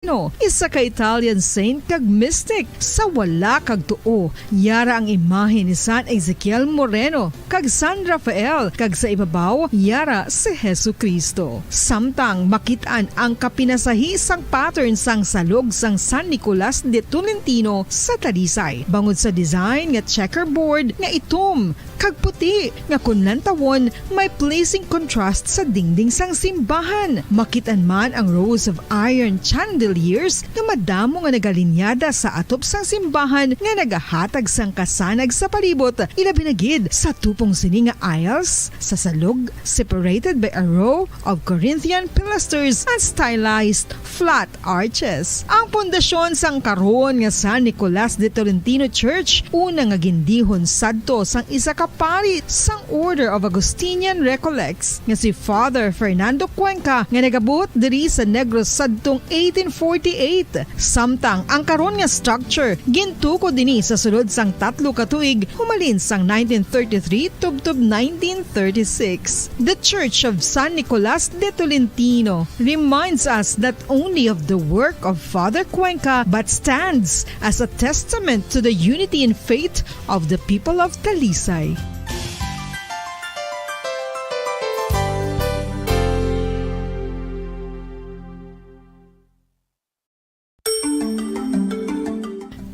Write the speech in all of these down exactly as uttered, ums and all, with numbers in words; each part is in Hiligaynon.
Tolentino, isa ka Italian saint kag mystic. Sa wala kag tuo, yara ang imahe ni San Ezekiel Moreno kag San Rafael, kag sa ibabaw, yara si Jesu-Cristo. Samtang makit-an ang kapinasahi sang pattern sang salog sang San Nicolas de Tolentino sa Talisay, bangod sa design nga checkerboard nga itom kag puti nga kon lantawon may pleasing contrast sa dingding sang simbahan. Makit-an man ang rows of iron chandeliers nga madamo nga nagalinyada sa atop sang simbahan nga nagahatag sang kasanag sa palibot, ilabi na gid sa tupong sini nga aisles sa salog, separated by a row of Corinthian pilasters and stylized flat arches. Ang pundasyon sang karon nga San Nicolas de Tolentino Church, una nga gindihon sadto sang isa ka pari sang Order of Augustinian Recollects nga si Father Fernando Cuenca, nga nagabot diri sa Negros sadtong eighteen forty-eight. Samtang ang karon nga structure gintukod dinhi sa sulod sang tatlo ka tuig, humalin sang nineteen thirty-three tubtob nineteen thirty-six. The Church of San Nicolas de Tolentino reminds us not only of the work of Father Cuenca, but stands as a testament to the unity in faith of the people of Talisay.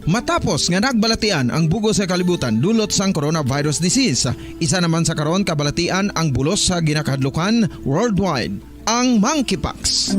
Matapos nga nagbalatian ang bug-os nga kalibutan dulot sang coronavirus disease, isa naman sa karon kabalatian ang bulos sa ginakahadlukan worldwide, ang monkeypox.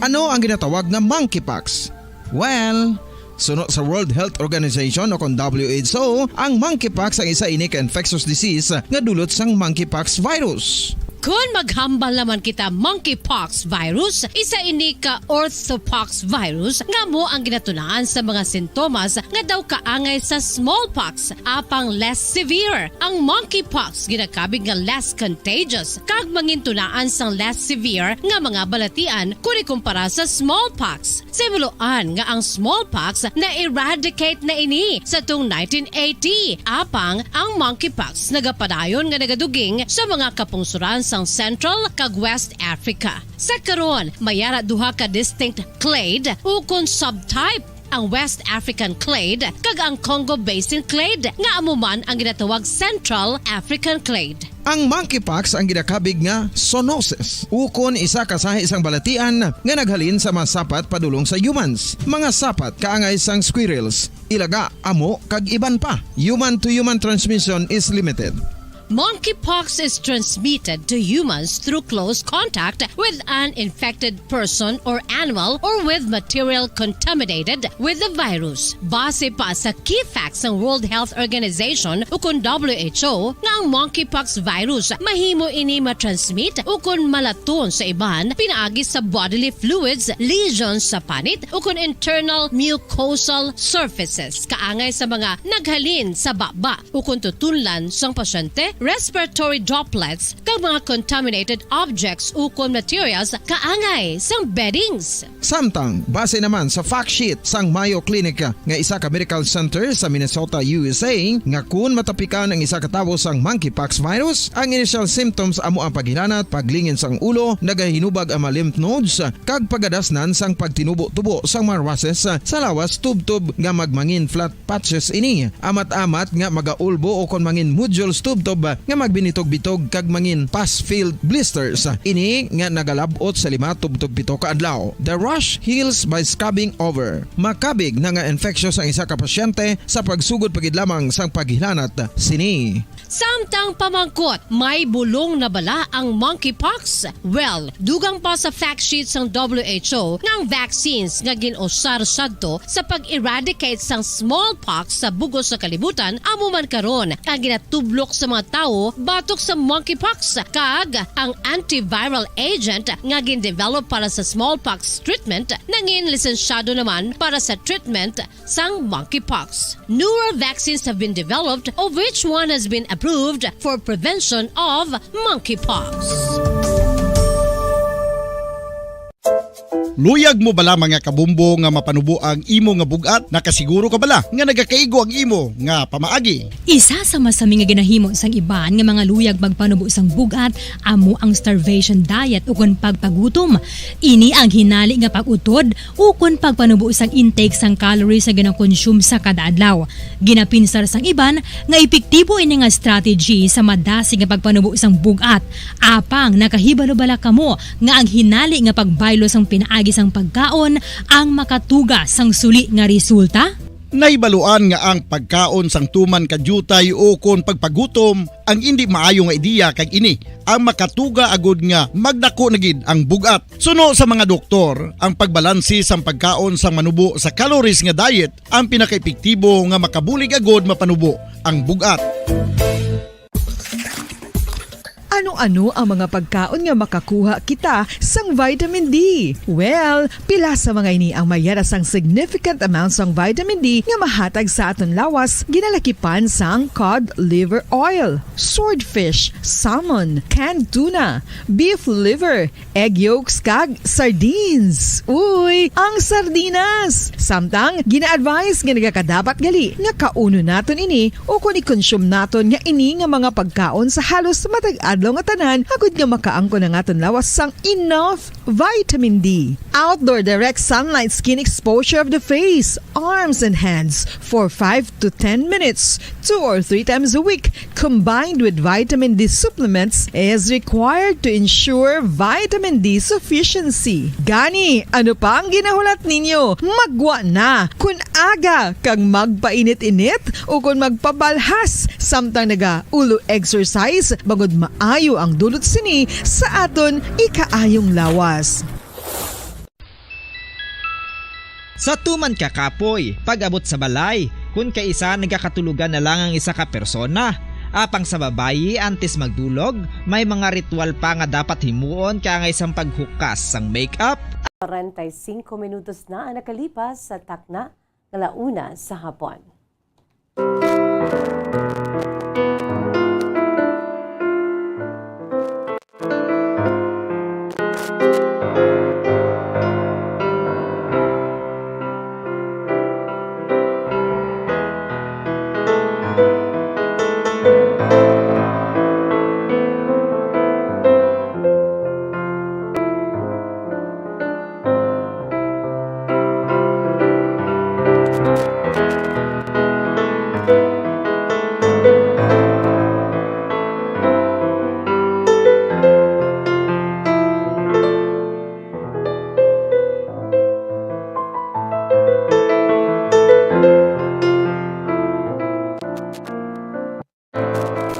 Ano ang ginatawag nga monkeypox? Well, suno sa World Health Organization o kon W H O, ang monkeypox ang isa ini ka infectious disease nga dulot sang monkeypox virus. Kon maghambal naman kita monkeypox virus, isa ini ka orthopox virus nga amo ang ginatunaan sa mga sintomas nga daw kaangay sa smallpox, apang less severe. Ang monkeypox ginakabig nga less contagious kag mangintunaan sang less severe nga mga balatian kon ikumpara sa smallpox. Sa himuloan nga ang smallpox na-eradicate na ini sa tuong nineteen eighty, apang ang monkeypox nagapadayon nga nagaduging sa mga kapungsoran sang Central kag West Africa. Sa karon, may ara duha ka distinct clade ukon subtype, ang West African clade kag ang Congo Basin clade, nga amo man ang ginatawag Central African clade. Ang monkeypox ang ginakabig nga zoonosis, ukon isa ka sahi sang balatian nga naghalin sa mga sapat padulong sa humans. Mga sapat kaangay sang squirrels, ilaga, amo, kag iban pa. Human-to-human transmission is limited. Monkeypox is transmitted to humans through close contact with an infected person or animal or with material contaminated with the virus. Base pa sa key facts sang World Health Organization ukon W H O, nga ang monkeypox virus mahimo ini matransmit ukon malaton sa iban pinaagi sa bodily fluids, lesions sa panit, ukon internal mucosal surfaces, kaangay sa mga naghalin sa baba ukon tutunlan sang pasyente, respiratory droplets, kag mga contaminated objects ukon materials kaangay sang beddings. Samtang, base naman sa fact sheet sang Mayo Clinic nga isa ka medical center sa Minnesota, U S A, nga kun matapikan ang isa ka tawo sang monkeypox virus, ang initial symptoms amo ang paghilanat, paglingin sang ulo, nagahinubag ang mga lymph nodes, kag pagadasnan sang pagtinubo-tubo sang mga rushes sa lawas tubtob nga magmangin flat patches ini, amat-amat nga magaulbo ukon mangin nodules tubtob nga magbinitog-bitog kag mangin pus-filled blisters ini nga nagalab-ot sa lima tubtob pito ka adlaw. The rash heals by scabbing over. Makabig na nga infectious ang isa ka pasyente sa pagsugod pa gid lamang sang paghilanat sini. Samtang pamangkot, may bulong na bala ang monkeypox? Well, dugang pa sa fact sheet sang W H O nga ang vaccines nga gin-usar sadto sa pag-eradicate sang smallpox sa bug-os nga kalibutan amo man karon ang ginatublok sa mga tawo batok sa monkeypox, kag ang antiviral agent nga gin-develop para sa smallpox treatment nangin lisensyado naman para sa treatment sang monkeypox. Newer vaccines have been developed, of which one has been approved for prevention of monkeypox. Luyag mo bala, mga kabombo, nga mapanubo ang imo nga bug-at? Nakasiguro ka bala nga nagakaigo ang imo nga pamaagi? Isa sa masami nga ginahimo sang iban nga mga luyag magpanubo sang bug-at amo ang starvation diet ukon pagpagutom. Ini ang hinali nga pag-utod ukon pagpanubo sang intake sang calories nga ginakonsume sa kada adlaw. Ginapinsar sang iban nga epektibo ini nga strategy sa madasig nga pagpanubo sang bug-at. Apang nakahibalo bala kamo nga ang hinali nga pagbaylo sang pinaagi sang pagkaon ang makatuga sang suli nga resulta? Nahibaluan nga ang pagkaon sang tuman ka diutay ukon pagpagutom ang indi maayo nga ideya, kag ini ang makatuga agud nga magdako na gid ang bug-at. Suno sa mga doktor, ang pagbalanse sang pagkaon sang manubo sa calories nga diet ang pinakaepektibo nga makabulig agud mapanubo ang bug-at. Ano-ano ang mga pagkaon nga makakuha kita sang vitamin D? Well, pila sa mga ini ang may yara sang significant amount sang vitamin D nga mahatag sa aton lawas, ginalakipan sang cod liver oil, swordfish, salmon, canned tuna, beef liver, egg yolks, kag sardines. Uy, ang sardinas! Samtang, gina-advise nga nagakadapat gali nga kaunon naton ini ukon i-consume naton nga ini nga mga pagkaon sa halos matag adlaw nga tanan, agud nga makaangkon ang aton lawas sang enough vitamin D. Outdoor direct sunlight skin exposure of the face, arms, and hands for five to ten minutes, two or three times a week, combined with vitamin D supplements, is required to ensure vitamin D sufficiency. Gani, ano pa ang ginahulat ninyo? Maggwa na! Kun aga kag magpainit-init ukon magpabalhas samtang naga-ulo exercise, bangod maayo ang dulot sini sa aton ikaayong lawas. Sa tuman ka kapoy, pag-abot sa balay, kun kaisa nagakatulogan na lang ang isa ka persona. Apang sa babayi, antes magdulog, may mga ritual pa nga dapat himuon, kaangay sang paghukas sang makeup. Kwarenta y singko minutos na ang nakalipas sa takna nga la una sa hapon.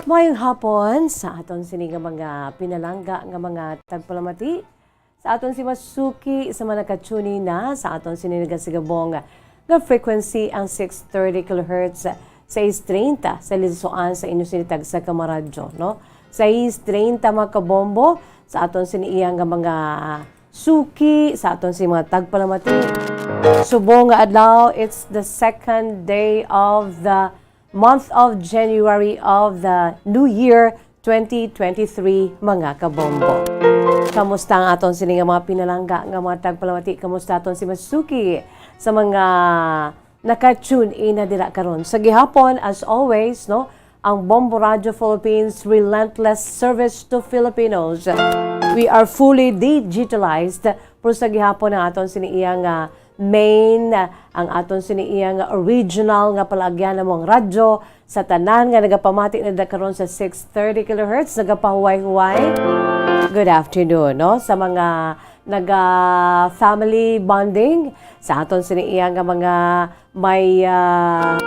Maayong hapon sa aton sini nga mga pinalangga nga mga tagpalamati, sa aton si masuki sa mga nakatune na sa aton sini nagasigabong nga frequency, ang six thirty kilohertz, sais treinta sa lisoan sa inyo sini tagsa ka maradyo, no? Sais treinta, mga kabombo, sa aton sini iya nga mga suki, sa aton sini mga tagpalamati. Subong nga adlaw, it's the second day of the month of January of the new year twenty twenty-three, mga kabombo. Kamusta ang aton sini nga mga pinalangga nga mga tagpalamati? Kamusta aton si masuki sa mga naka-tune in na dira karon? Sa gihapon, as always, no, ang Bombo Radio Philippines, relentless service to Filipinos. We are fully digitalized. Pero sa gihapon ang aton sini iya nga main, ang aton sini iya nga original nga palaagyan namo ang radyo sa tanan nga nagapamati na da karon sa six thirty kilohertz. Nagapahuway-huway. Good afternoon, no? Sa mga naga family bonding, sa aton sini iya nga mga may, ah,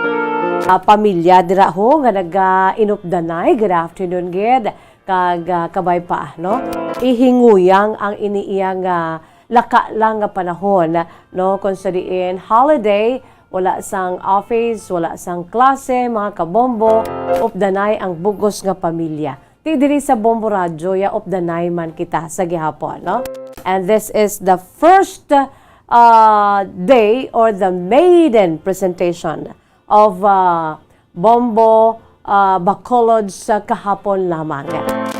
ah, pamilya dira ho nga naga-inupdanay. Good afternoon gid. Kag, ah, kabay pa, no? Ihinguyang ang ini iya nga laka lang nga panahon, no? Kung sa diin holiday, wala sang office, wala sang klase, mga kabombo, updanay ang bugos nga pamilya. Ti diri sa Bombo Radyo, ya updanay man kita sa gihapon, no? And this is the first, uh, day or the maiden presentation of, uh, Bombo, uh, Bacolod sa kahapon lamang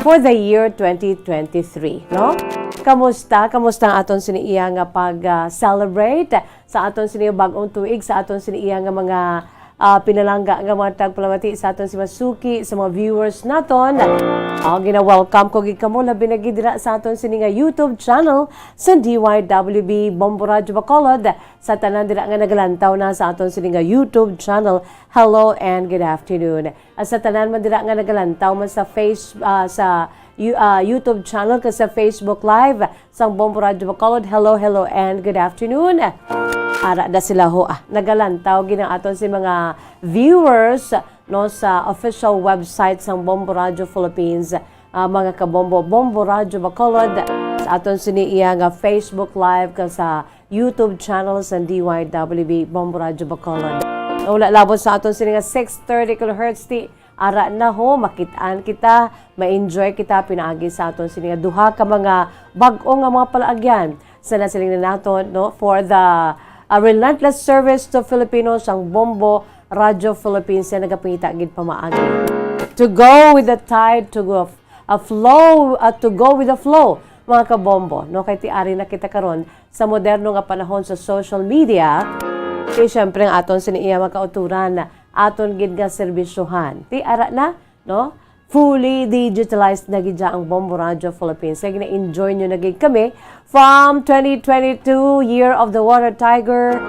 for the year twenty twenty-three, no? Kamusta? Kamusta ang aton sini iya nga pag, ah, celebrate sa aton sini bag-ong tuig, sa aton sini iya nga mga, ah, pinalangga nga mga tagpalamati sa aton si Masuki, sa mga viewers naton? Oh, gina-welcome ko gid kamo, labi na gid dira sa aton sini nga YouTube channel sa D Y W B Bombo Radyo Bacolod. Sa tanan dira nga nagalantaw na sa aton sini nga YouTube channel, hello and good afternoon. At sa tanan man dira nga nagalantaw man sa face, ah, sa You-, ah, YouTube channel kag sa Facebook Live sang Bombo Radyo Bacolod, hello, hello, and good afternoon. Ara da sila ho, ah, nagalantaw gid ang aton si mga viewers, no, sa official website sang Bombo Radyo Philippines, ah, mga kabombo, Bombo Radyo Bacolod, sa aton sini iya nga Facebook Live kag sa YouTube channel sang D Y W B Bombo Radyo Bacolod. Wala labot sa aton sini nga six thirty kilohertz ti ara na ho, makit-an kita, ma-enjoy kita pinaagi sa aton sini nga duha ka mga bag-o nga mga palaagyan. Sa nasiling na naton, no, for the, uh, relentless service to Filipinos, ang Bombo Radyo Philippines na nagapangita gid pamaagi. To go with the tide, to go, uh, flow, uh, to go with the flow, mga kabombo, no? Kay ti ari na kita karon sa moderno nga panahon sa social media, ti syempre ang aton sini iya mga kauturan, aton gid nga serbisyohan. Ti ara na, no? Fully digitalized na gid siya ang Bombo Radyo Philippines. Kaya gina-enjoy nyo na gid kami from twenty twenty-two, Year of the Water Tiger.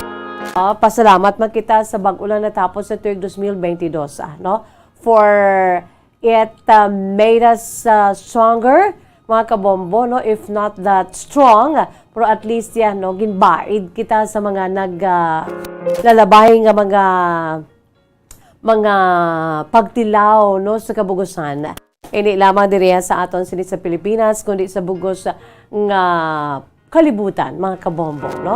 Ah, pasalamat man kita sa bag-o lang natapos sa tuig dos mil bentidós, ah, no? For it, uh, made us, uh, stronger, mga kabombo, no? If not that strong, pero at least, yan, no? Ginbaid kita sa mga nag, uh, lalabay nga mga, mga pagtilaw, no? Sa kabugusan. Hindi lamang diriya sa aton sini sa Pilipinas, kundi sa bugos nga kalibutan, mga kabombo, no?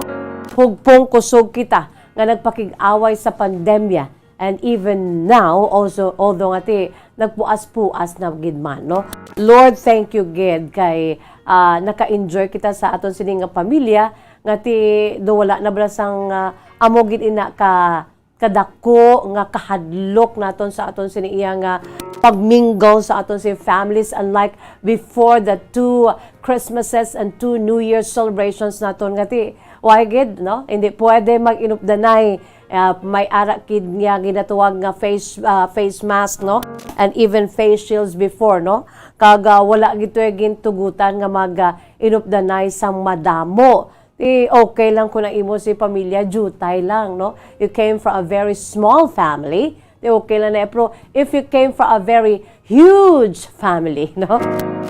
Hugpong kusog kita nga nagpakig-away sa pandemya, and even now, also, although nga ti nagpuas-puas na gid man, no? Lord, thank you gid kay, ah, naka-enjoy kita sa aton sini nga pamilya, nga ti do wala na bala sang, ah, amo gid ina ka kadako nga kahadlok naton sa aton sini iya nga pagmingle sa aton sini families, unlike before the two Christmases and two New Year celebrations naton nga ti, why gid, no? Hindi pwede mag-inupdanay. Ah, may ara kid nga ginatuwag nga face, ah, face mask, no? And even face shields before, no? Kag, ah, wala gid to gintugutan nga mag, ah, inupdanay sang madamo. Ti okay lang kung ang imo si pamilya, jutay lang, no? You came from a very small family, ti okay lang na. Pero if you came from a very huge family, no?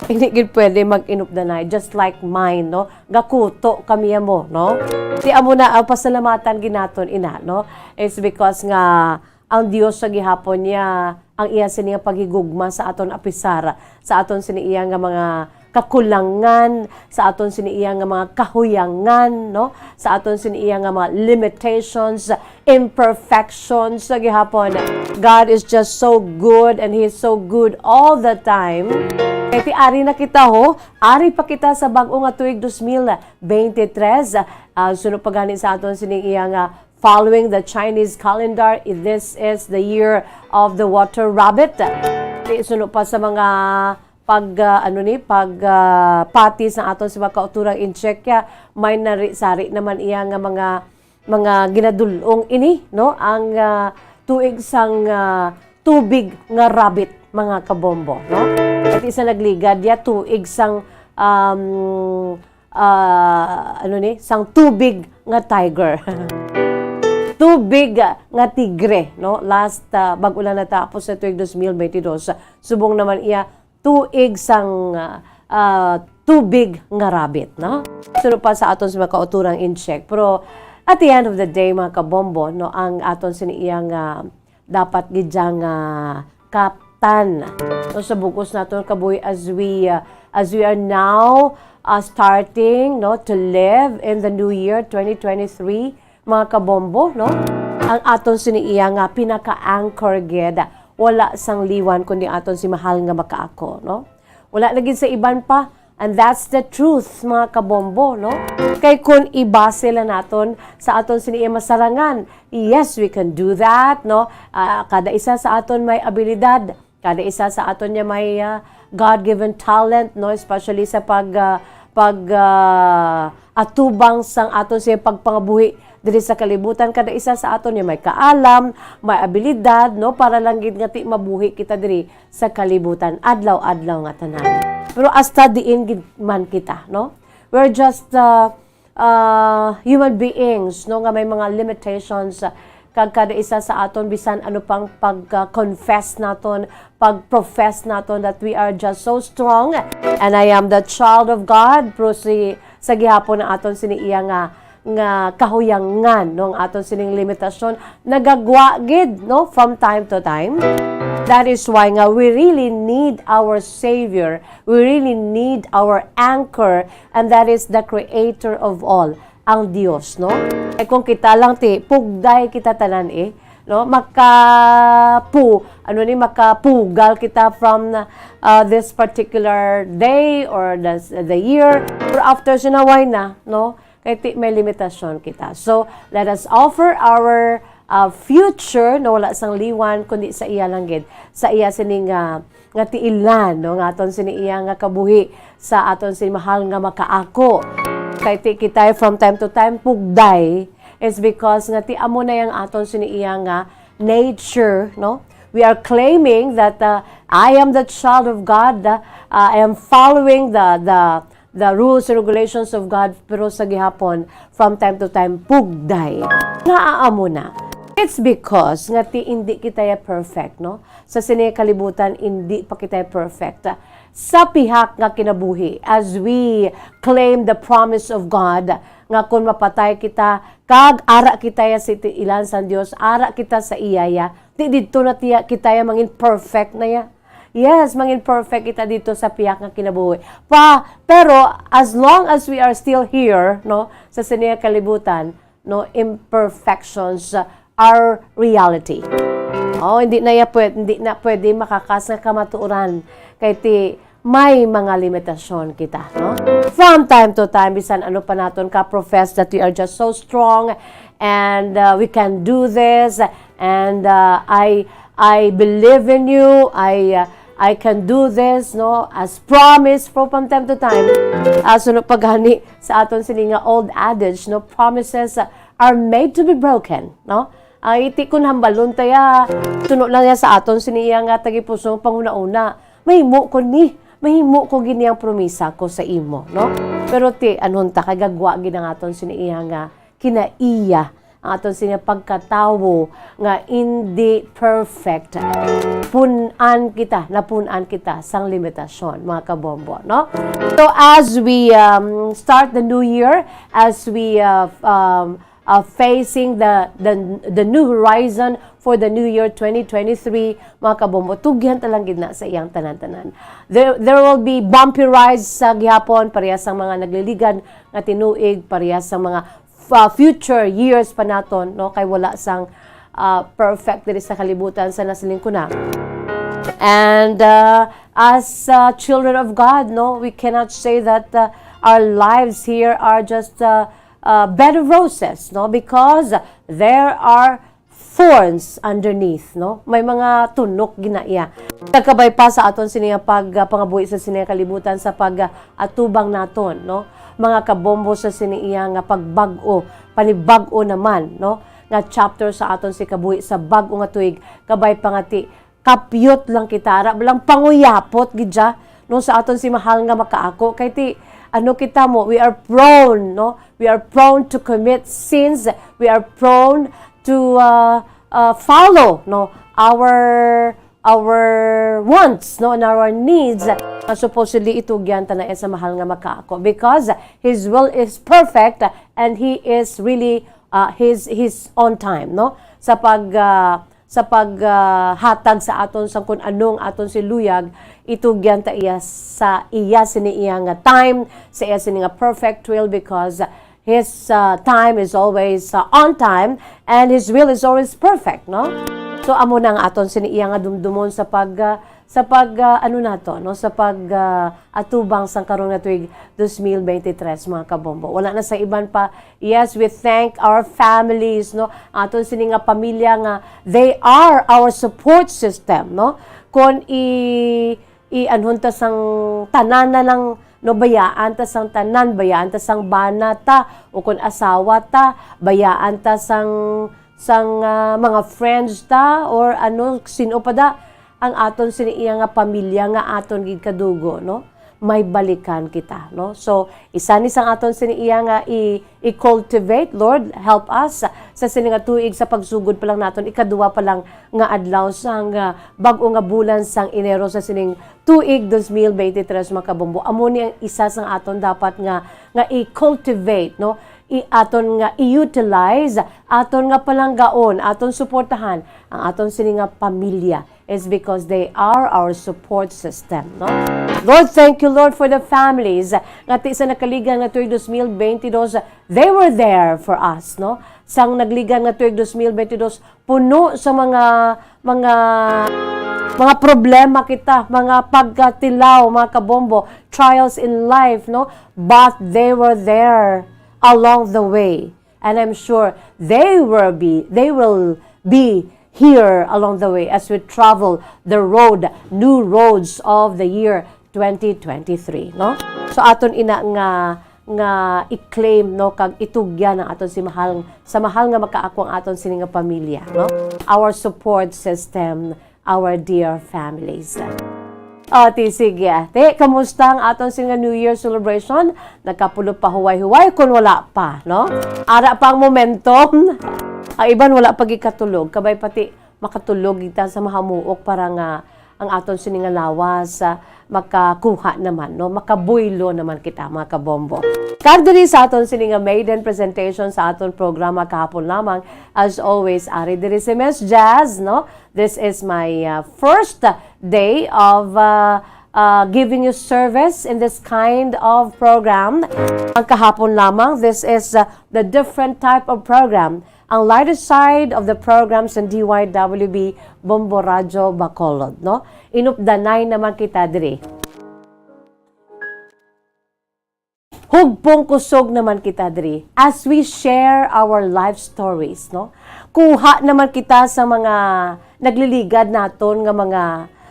Hindi gid pwede mag-inupdanay, just like mine, no? Gakuto kami amo, no? Ti amo na ang pasalamatan gid naton ina, no? It's because nga ang Dios sa gihapon niya, ang iya sini nga paghigugma sa aton apisar, sa aton sini iya nga mga kakulangan, sa aton sini iya nga mga kahuyangan, no? Sa aton sini iya nga mga limitations, imperfections sa gihapon. God is just so good and He is so good all the time. Kay ti ari na kita ho, ari pa kita sa bag-o nga tuig dos mil beintitres. Ah, suno pa gani sa aton sini iya nga following the Chinese calendar, this is the year of the water rabbit. Ti suno pa sa mga pag, ah, ano ni, pag, ah, pati sa aton sa mga kauturang incheck, ya, may nari-sari naman iya nga mga, mga ginadul-ong ini, no? Ang, ah, tuig sang, ah, tubig nga rabbit, mga kabombo, no? Pati sa nagligad, ya, tuig sang, um, ah, ano ni, sang tubig nga tiger. Tubig nga tigre, no? Last, ah, bag-o lang natapos sa tuig dos mil bentidós. Subong naman iya, tuig sang, ah, ah, tubig nga rabbit, no? Suno pa sa aton sa mga kauturang incheck. Pero at the end of the day, mga kabombo, no, ang aton sini iya nga dapat gid siya nga kaptan. So, sa bugos naton kabuhi as we, uh, as we are now, uh, starting, no, to live in the new year twenty twenty-three, mga kabombo, no? Ang aton sini iya nga pinaka-anchor gid, wala sang liwan kundi aton si mahal nga makaako, no? Wala na gid sa iban pa. And that's the truth, mga kabombo, no? Kay kun ibase lang naton sa aton sini iya masarangan, yes, we can do that, no? Ah, kada isa sa aton may abilidad, kada isa sa aton niya may, ah, God-given talent, no? Especially sa pag, ah, pag, ah, atubang sang aton siya pagpangabuhi diri sa kalibutan. Kada isa sa aton niya may kaalam, may abilidad, no, para lang gid nga ti mabuhi kita diri sa kalibutan adlaw-adlaw nga tanan. Pero hasta diin gid man kita, no? We're just, uh, uh, human beings, no, nga may mga limitations, uh, kag kada isa sa aton, bisan ano pang pag-confess naton, pag-profess naton that we are just so strong and I am the child of God, pero si, sa gihapon ang aton sini iya nga, nga kahuyangan, no, ang aton sining limitasyon, nagagwa gid, no, from time to time. That is why nga we really need our Savior. We really need our anchor, and that is the Creator of all, ang Dios, no? Ay kung kita lang ti, pugday kita tanan, eh, no? Makapu-, ano ni, makapugal kita from, uh, this particular day or the, the year. Pero after siya na, why na, no? Kay ti may limitasyon kita. So, let us offer our, uh, future, no, wala sang liwan, kundi sa iya lang gid. Sa iya sini nga, nga tiilan, no, nga aton sini iya nga kabuhi sa aton sini mahal nga makaako. Kay ti kita from time to time pugday is because nga ti amo na yang aton sini iya nga nature, no? We are claiming that, uh, I am the child of God, uh, I am following the, the the rules and regulations of God, pero sa gihapon, from time to time, pugday. Nga amo na. It's because nga ti indi kita ya perfect, no? Sa sini kalibutan, indi pa kita ya perfect. Sa pihak nga kinabuhi, as we claim the promise of God, nga kun mapatay kita, kag ara kita ya sa tiilan sang Dios, ara kita sa iya ya, ti didto na tiya, kita ya mangin perfect na ya. Yes, mangin perfect kita dito sa pihak nga kinabuhi. Pa, pero as long as we are still here, no, sa sini nga kalibutan, no, imperfections are reality. Oh, hindi na ya pwede, hindi na pwede makakas nga kamatuoran. Kay ti may mga limitasyon kita, no? From time to time, bisan ano pa naton ka profess that we are just so strong and, uh, we can do this and, uh, I I believe in you, I, uh, I can do this, no? As promise from, from time to time. Ah, suno pa gani sa aton sini nga old adage, no? Promises, uh, are made to be broken, no? Ay, ti kun hambalon ta ya, suno lang ya sa aton sini iya nga tagipuso nga panghunahuna. Mahimo ko ni, mahimo ko gini ang promisa ko sa imo, no? Pero ti, anhon ta kay gagwa gid ang aton sini iya nga kinaiya, ang aton sini pagkatawo nga indi perfect. Pun-an kita, napun-an kita sang limitasyon, mga kabombo, no? So as we, um, start the new year, as we, uh, f-, um, uh, facing the, the, the new horizon for the new year twenty twenty-three, mga kabombo, tugyan ta lang gid na sa iyang tanan-tanan. There, there will be bumpy rides sa gihapon, parehas sang mga nagliligad nga tinuig, parehas sang mga f-, future years pa naton, no? Kay wala sang, uh, perfect diri sa kalibutan, sa nasiling ko na. And, uh, as, uh, children of God, no, we cannot say that, uh, our lives here are just, uh, uh, bed of roses, no? Because there are thorns underneath, no? May mga tunok ginaiya. Nagkabay pa sa aton sini nga pag, ah, pangabuhi sa sini nga kalibutan sa pag, ah, atubang naton, no? Mga kabombo sa sini iya nga pagbag-o, panibag-o naman, no? Nga chapter sa aton si kabuhi sa bag-o nga tuig, kabay pa nga ti kapyot lang kita, ara lang panguyapot gid siya, no, sa aton si mahal nga makaako. Kay ti, ano kita mo, we are prone, no? We are prone to commit sins. We are prone to, uh, uh, follow, no, our, our wants, no, and our needs. Uh, supposedly, itugyan ta na sa mahal nga makaako because His will is perfect and He is really, uh, His, His on time, no? Sa pag, uh, sa pag, ah, hatag sa aton sang kun anong aton si luyag, itugyan ta iya sa iya sini iya nga time, sa iya sini nga perfect will, because his, ah, time is always, ah, on time and his will is always perfect, no? So, amo na ang aton sini iya nga dumdumon sa pag, ah, sa pag, ah, ano nato, no? Sa pag, ah, atubang sang karon nga tuig, dos mil bente tres, mga kabombo. Wala na sa iban pa. Yes, we thank our families, no? Aton sini nga pamilya nga they are our support system, no? Kon i, i-anhon ta sang tanan na lang No, bayaan ta sang tanan, bayaan ta sang bana ta, o kon asawa ta, bayaan ta sang, sang, ah, mga friends ta, or ano, sin-o pa da, ang aton sini iya nga pamilya nga aton gid kadugo, no? May balikan kita, no? So, isa ni sang aton sini iya nga i-, i-cultivate, Lord, help us sa sini nga tuig, sa pagsugod pa lang naton, ikaduwa pa lang nga adlaw sang, ah, bag-o nga bulan sang Enero sa sining tuig dos mil beintitrés, mga kabombo. Amo ni ang isa sang aton dapat nga, nga i-cultivate, no? I-, aton nga i-utilize, aton nga palanggaon, aton suportahan ang aton sini nga pamilya. It's because they are our support system, no? Lord, thank you, Lord, for the families nga ti sa nakaligan nga tuig dos mil beintidos, they were there for us, no? Sang nagligan nga tuig dos mil beintidos, puno sa mga, mga, mga problema kita, mga pagkatilaw, mga kabombo, trials in life, no? But they were there along the way. And I'm sure they will be, they will be here along the way as we travel the road, new roads of the year twenty twenty-three, no? So, aton ina nga, nga i-claim, no, kag itugyan ang aton si mahal, sa mahal nga makaako ang aton sini nga pamilya, no? Our support system, our dear families. O, ti, sige. Ti, kamusta ang aton sini nga New Year celebration? Nakapulo pa huway-huway kun wala pa, no? Ara pa ang momentum. Ang iban wala pa gikatulog. Kabay pati makatulog kita sa mahamuok para nga ang aton sini nga lawas, ah, makakuha naman, no? Makabuylo naman kita, mga kabombo. Kag diri sa aton sini nga maiden presentation sa aton programa kahapon lamang, as always, ari diri si Miss Jazz, no? This is my, uh, first day of, uh, uh, giving you service in this kind of program. Ang kahapon lamang, this is, uh, the different type of program. Ang lighter side of the programs ng D Y W B Bombo Radyo Bacolod, no? Inupdanay naman kita diri. Hugpong kusog naman kita diri as we share our life stories, no? Kuha naman kita sa mga nagliligad naton nga mga,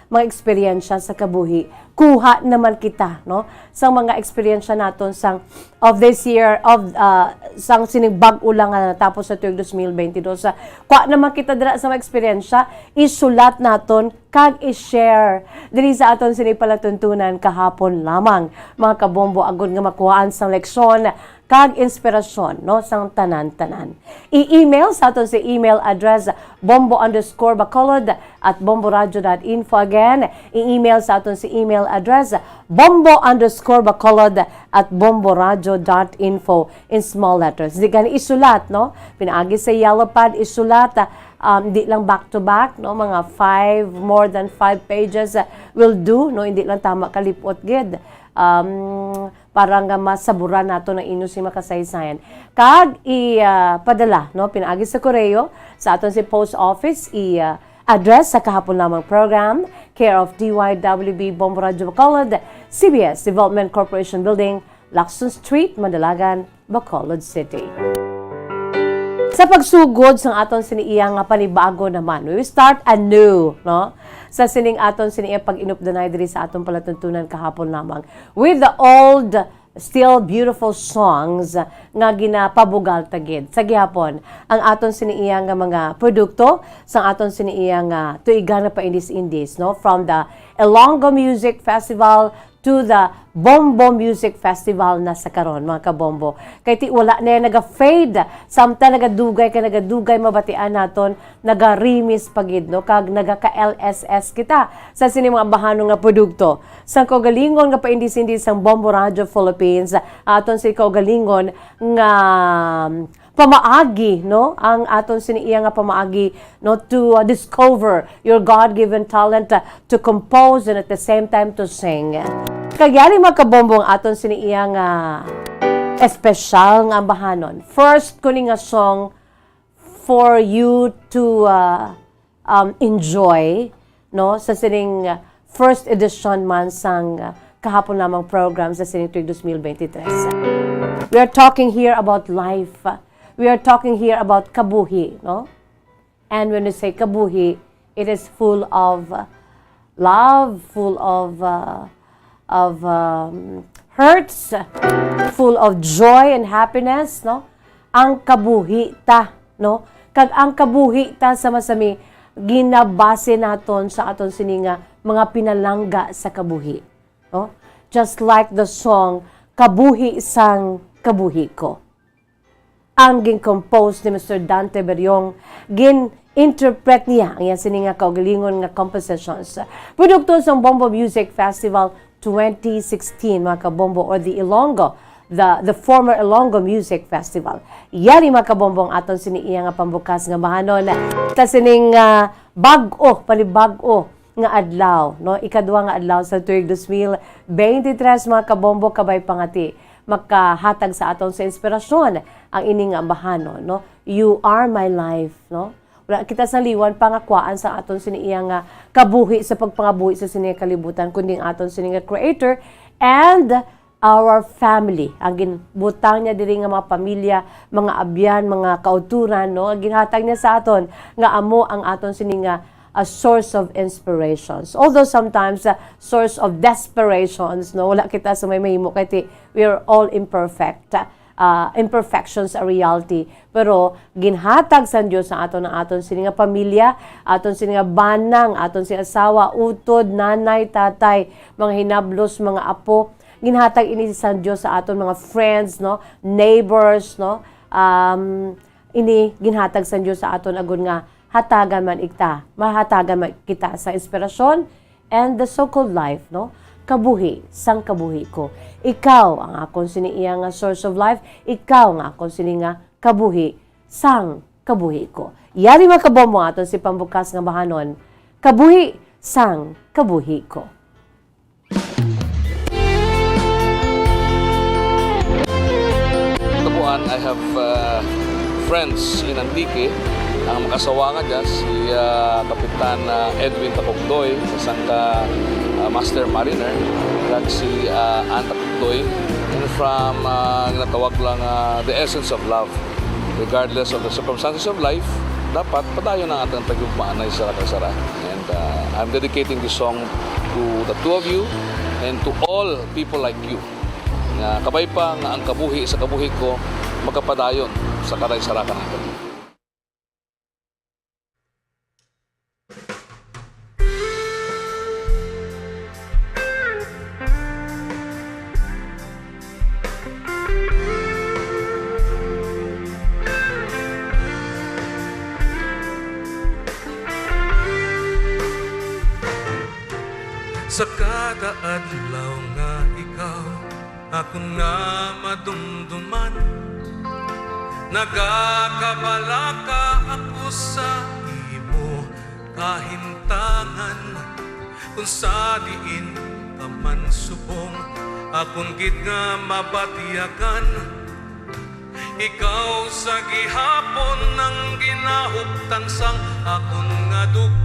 mga eksperyensya sa kabuhi. Kuha naman kita, no, sa mga eksperyensya naton sang, of this year, of, ah, sang sining bag-o lang nga natapos sa tuig dos mil beintidos. Sa, kuha naman kita dira sa mga eksperyensya, isulat naton kag i-share diri sa aton sini palatuntunan kahapon lamang, mga kabombo, agod nga makuhaan sang leksyon kag inspirasyon, no, sang tanan-tanan. I-email sa aton sa email address bombo underscore bacolod at bomboradio dot info. Again, i-email sa aton sa email address bombo underscore bacolod at bomboradio dot info in small letters. Di gani isulat, no? Pinaagi sa yellow pad, isulat, ah, um, di lang back to back, no? Mga five, more than five pages, ah, will do, no? Hindi lang tama kalipot gid. Um, para nga masaburan nato ang inyo sing mga kasaysayan. Kag i, ah, padala, no? Pinaagi sa koreo, sa aton si post office, i, ah, address sa kahapon lamang program, care of D Y W B Bombo Radyo Bacolod, C B S Development Corporation Building, Lacson Street, Madalagan, Bacolod City. Sa pagsugod sang aton sini iya nga panibago naman, we will start anew, no? Sa sining aton sini iya pag-inupdanay diri sa aton palatuntunan kahapon lamang with the old, still beautiful songs nga ginapabugal ta gid. Sa gihapon, ang aton sini iya nga mga produkto, sang aton sini iya nga tuigan nga paindis-indis, no? From the Ilonggo Music Festival to the Bombo Music Festival na sa karon, mga kabombo. Kay ti wala na yan naga-fade, samtang nagadugay ka, nagadugay, mabatian naton, naga-remix pa gid, no? Kag nagaka-L S S kita sa sini mga bahanon nga produkto. Sang kaugalingon nga paindis-indis sang Bombo Radio Philippines, aton si kaugalingon nga pamaagi, no? Ang aton sini iya nga pamaagi, no, to, uh, discover your God-given talent, uh, to compose and at the same time to sing. Kag yari, mga kabombo, ang aton sini iya nga espesyal nga ambahanon. First ko ni nga song for you to, uh, um, enjoy, no, sa sining, uh, first edition man sang, uh, kahapon lamang program sa sining tuig dos mil beintitrés. We are talking here about life. We are talking here about kabuhi, no? And when we say kabuhi, it is full of, uh, love, full of, uh, of, um, hertz, full of joy and happiness, no? Ang kabuhi ta, no? Kag ang kabuhi ta sa masami ginabase naton sa aton sini nga mga pinalangga sa kabuhi, no? Just like the song Kabuhi sang Kabuhi Ko. Ang gin-compose ni Mister Dante Beriong, gin-interpret niya ang iya sini nga kaugalingon nga compositions. Produkto sang Bombo Music Festival twenty sixteen, mga kabombo, or the Ilonggo, the, the former Ilonggo Music Festival. Yari, mga kabombo, ang aton sini iya nga pambukas nga bahanon. Ta sining, ah, bag-o, panibag-o nga adlaw, no? Ikadua nga adlaw sa tuig dos mil beintitres, mga kabombo, kabay pangati makahatag sa aton sa inspirasyon ang ini nga bahanon, no? You are my life, no? Wala kita sa liwan pangakuan sa aton sini iya nga kabuhi sa pagpangabuhi sa sini nga kalibutan, kundi ang aton sini nga Creator and our family. Ang ginbutang niya diri nga mga pamilya, mga abyan, mga kauturan, no? Ang ginhatag niya sa aton nga amo ang aton sini nga a source of inspirations. Although sometimes, a source of desperations, no? Wala kita sa may mahimo kay ti-, we are all imperfect. Ah, imperfections are reality. Pero ginhatag sa Dios sa aton ang aton sini nga pamilya, aton sini nga bana, aton sini asawa, utod, nanay, tatay, mga hinablos, mga apo. Ginhatag ini sa Dios sa aton mga friends, no? Neighbors, no? Um, ini ginhatag sa Dios sa aton agud nga hatagan man ita, mahatagan man kita sa inspirasyon and the so-called life, no? Kabuhi sang kabuhi ko. Ikaw ang akon sini iya nga source of life, ikaw ang akon sini nga kabuhi sang kabuhi ko. Yari, mga kabombo, aton si pambukas nga bahanon, Kabuhi sang Kabuhi Ko. Tabuan, I have, uh, friends in Antique. Ang mag-asawa nga dyan, si, uh, Kapitan, uh, Edwin Tapukdoy, isang ka, uh, master mariner, kag si, uh, Ann Tapukdoy. And from, uh, ginatawag lang, uh, the essence of love. Regardless of the circumstances of life, dapat padayon ang atong paghigugmaanay sa kag sara. And, uh, I'm dedicating this song to the two of you and to all people like you. Nga kabay pa nga ang kabuhi sa kabuhi ko makapadayon sa kag sara kanang tanan. Sa kada adlaw nga ikaw akon nga madumduman, nagakabalaka ako sa imo kahimtangan. Kung sa diin ka man subong, akon gid nga mabatyagan. Ikaw sa gihapon ang ginahuptan sang akon nga duga.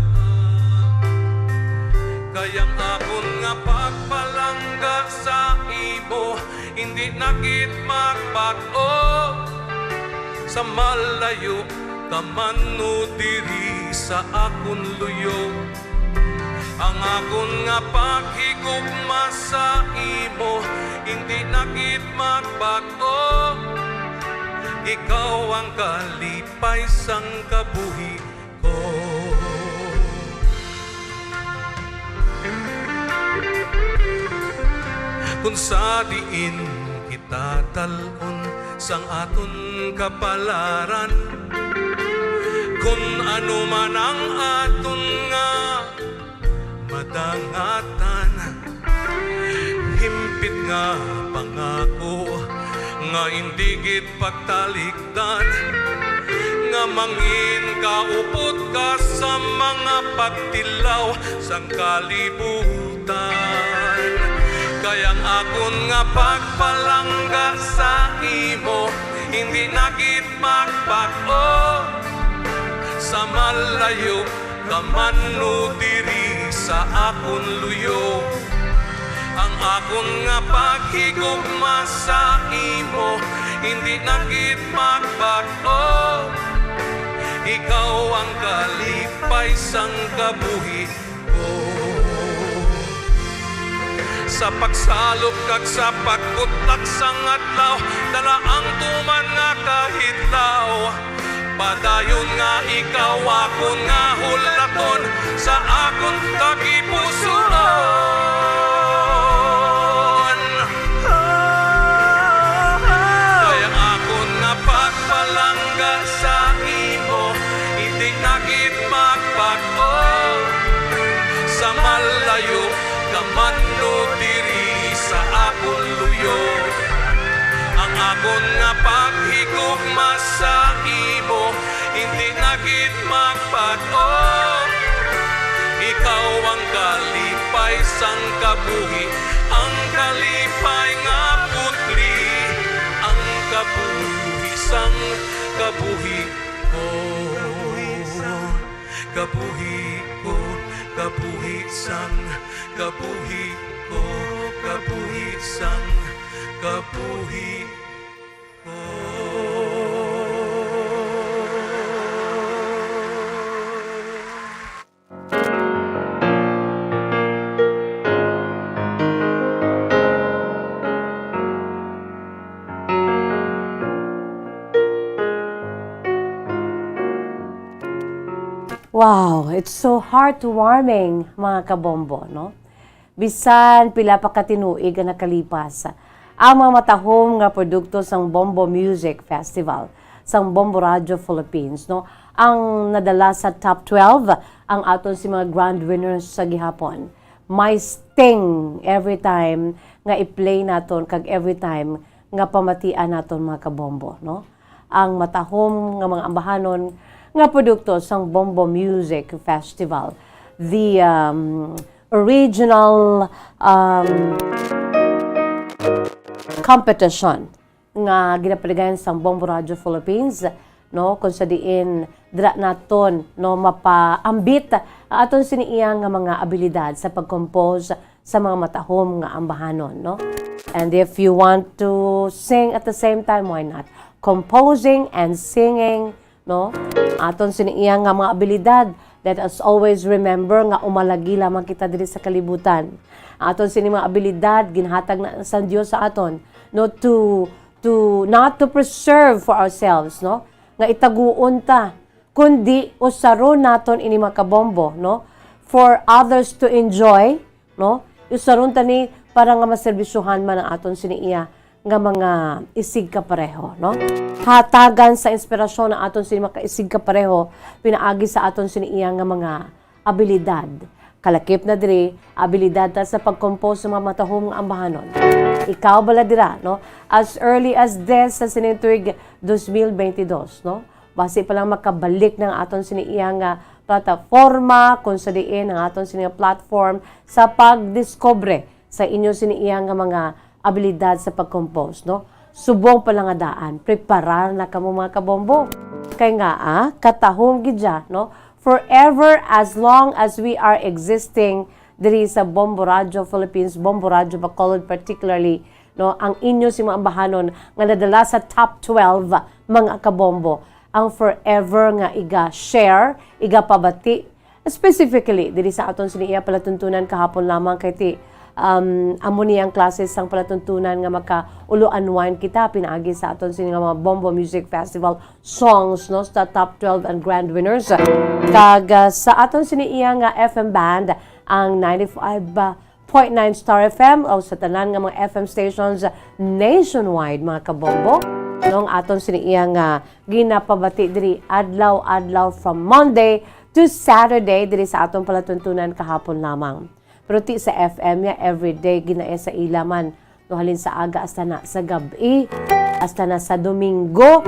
Kay ang akon nga pagpalangga sa imo, hindi na gid magbag-o. Sa malayo ka man o diri sa akon luyo, ang akon nga paghigugma sa imo, hindi na gid magbag-o. Ikaw ang kalipay sang kabuhi ko. Kung sa diin kita dal-on sang aton kapalaran, kung ano man ang aton nga madangatan, himpit nga pangako nga indi gid pagtalikdan, nga mangin kaupod ka sa mga pagtilaw sang kalibutan. Kay ang akon nga pagpalangga sa imo, hindi na gid magbag-o. Sa malayo ka man o diri sa akon luyo, ang akon nga paghigugma sa imo, hindi na gid magbag-o. Ikaw ang kalipay sang kabuhi ko. Sa pagsalop kag sa pagkutak sang adlaw, dala ang tuman nga kahidlaw. Padayon nga ikaw akon nga hulaton sa akon tagipusoon. Kay ang akon nga pagpalangga sa imo, hindi na gid magbago. Sa malayo ka man o diri sa akon luyo, ang akon nga paghigugma sa imo, hindi na gid magbago. Ikaw ang kalipay sang kabuhi, ang kalipay nga putli, ang kabuhi sang kabuhi ko. Kabuhi ko, kabuhi sang kabuhi ko, kabuhi sang kabuhi ko. Wow, it's so heartwarming, mga kabombo, no? Bisan pila pa ka tinuig ang nakalipas, ang mga matahom nga produkto sang Bombo Music Festival sang Bombo Radio Philippines, no, ang nadala sa top twelve ang aton si mga grand winners sa gihapon. May sting every time nga i-play naton kag every time nga pamatian naton, mga kabombo, no? Ang matahom nga mga ambahanon nga produkto sang Bombo Music Festival, the, um, original, um, competition nga ginapaligayan sang Bombo Radio Philippines, no, kung sa diin dira naton, no, mapaambit ang aton sini iya nga mga abilidad sa pag-compose sa mga matahom nga ambahanon, no? And if you want to sing at the same time, why not? Composing and singing, no? Aton sini iya nga mga abilidad, let us always remember nga umalagi lamang kita diri sa kalibutan. Aton sini mga abilidad ginhatag na sang Dios sa aton, no, to, to, not to preserve for ourselves, no, nga itaguon ta, kundi usaron naton ini, mga kabombo, no, for others to enjoy, no? Usaron ta ni para nga maserbisyuhan man ang aton sini iya nga mga isigkapareho, no? Hatagan sa inspirasyon ang aton sini mga isigkapareho pinaagi sa aton sini iya nga mga abilidad. Kalakip na diri, abilidad ta sa pag-compose sa mga matahom nga ambahanon. Ikaw bala dira, no? As early as this sa sining tuig dos mil bentidós, no? Basi pa lang makabalik na ang aton sini iya nga plataforma, kung sa diin ang aton sini nga platform sa pagdiskobre sa inyo sini iya nga mga abilidad sa pag-compose, no? Subong pa lang nga daan, preparar na kamo, mga kabombo. Kay nga, ah, katahom gid ya, no? Forever, as long as we are existing diri sa Bombo Radio Philippines, Bombo Radio Bacolod particularly, no, ang inyo si mga ambahanon nga nadala sa top twelve, mga kabombo, ang forever nga iga-share, igapabati, specifically diri sa aton sini iya palatuntunan kahapon lamang kay ti, um, amo ni ang klase sang palatuntunan nga makaulo-unwind kita pinaagi sa aton sini nga mga Bombo Music Festival songs, no, sa top twelve and grand winners. Kag, ah, sa aton sini iya nga F M band, ang ninety-five point nine Star F M o sa tanan nga mga F M stations nationwide, mga kabombo. Nung aton sini iya nga ginapabati diri adlaw-adlaw from Monday to Saturday diri sa aton palatuntunan kahapon lamang. Pero ti sa F M ya, everyday ginaya sa ila man. No, halin sa aga hasta na sa gab-i, hasta na sa Domingo.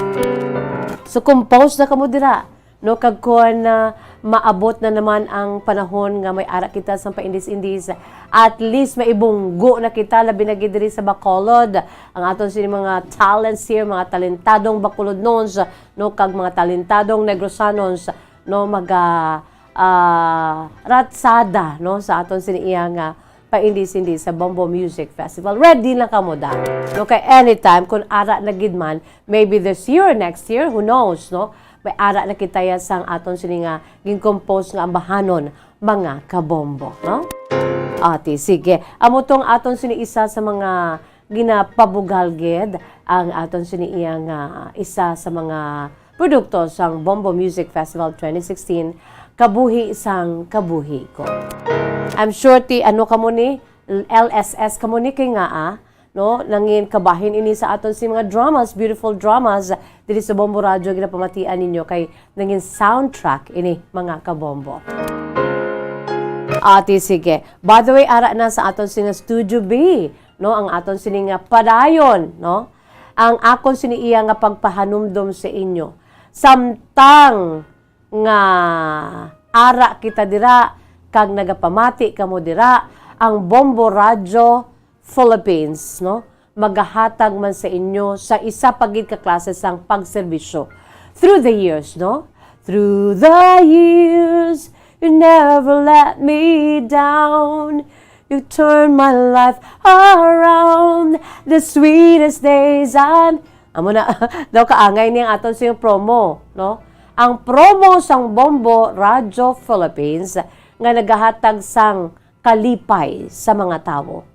So, compose na kamo dira. No, kag kun, ah, maabot na naman ang panahon nga may ara kita sa paindis-indis, at least maibunggo na kita, labi na gid diri sa Bacolod. Ang aton sini mga talents here, mga talentadong Bacolodnons, no, kag mga talentadong Negrosanons, no, maga, ah, ratsada, no, sa aton sini iya nga paindi-sindi sa Bombo Music Festival. Ready lang kamo, da. No, kay anytime, kung ara na gid man, maybe this year, next year, who knows, no? May ara na kita ya sang aton sini nga gin-compose nga ambahanon, mga kabombo, no? Ati, sige. Amo tong aton sini isa sa mga ginapabugal gid ang aton sini iya nga isa sa mga produkto sang Bombo Music Festival twenty sixteen, Kabuhi sang Kabuhi Ko. I'm sure ti ano kamo ni, L S S kamo ni kay nga, ah, no? Nangin kabahin ini sa aton si mga dramas, beautiful dramas, diri sa Bombo Radyo, ginapamatian ninyo kay nangin soundtrack ini, mga kabombo. Ati, sige. By the way, ara na sa aton sini nga Studio B, no? Ang aton sini nga padayon, no? Ang akon sini iya nga pagpahanumdom sa inyo. Samtang nga ara kita dira kag nagapamati kamo dira, ang Bombo Radyo Philippines, no, magahatag man sa inyo sa isa pa gid ka klase sang pagserbisyo. Through the years, no? Through the years, you never let me down. You turn my life around. The sweetest days I'm... Amo na, daw kaangay ni ang aton sing promo, no? Ang promo sang Bombo Radyo Philippines nga nagahatag sang kalipay sa mga tawo,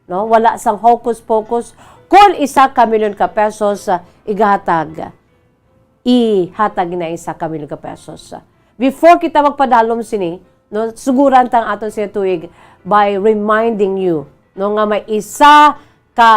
no? Wala sang hocus-pocus. Kon isa ka milyon ka pesos, ah, igahatag, ihatag na isa ka milyon ka pesos. Before kita magpadalom sini, no, suguran tang aton sini tuig by reminding you, no, nga may isa ka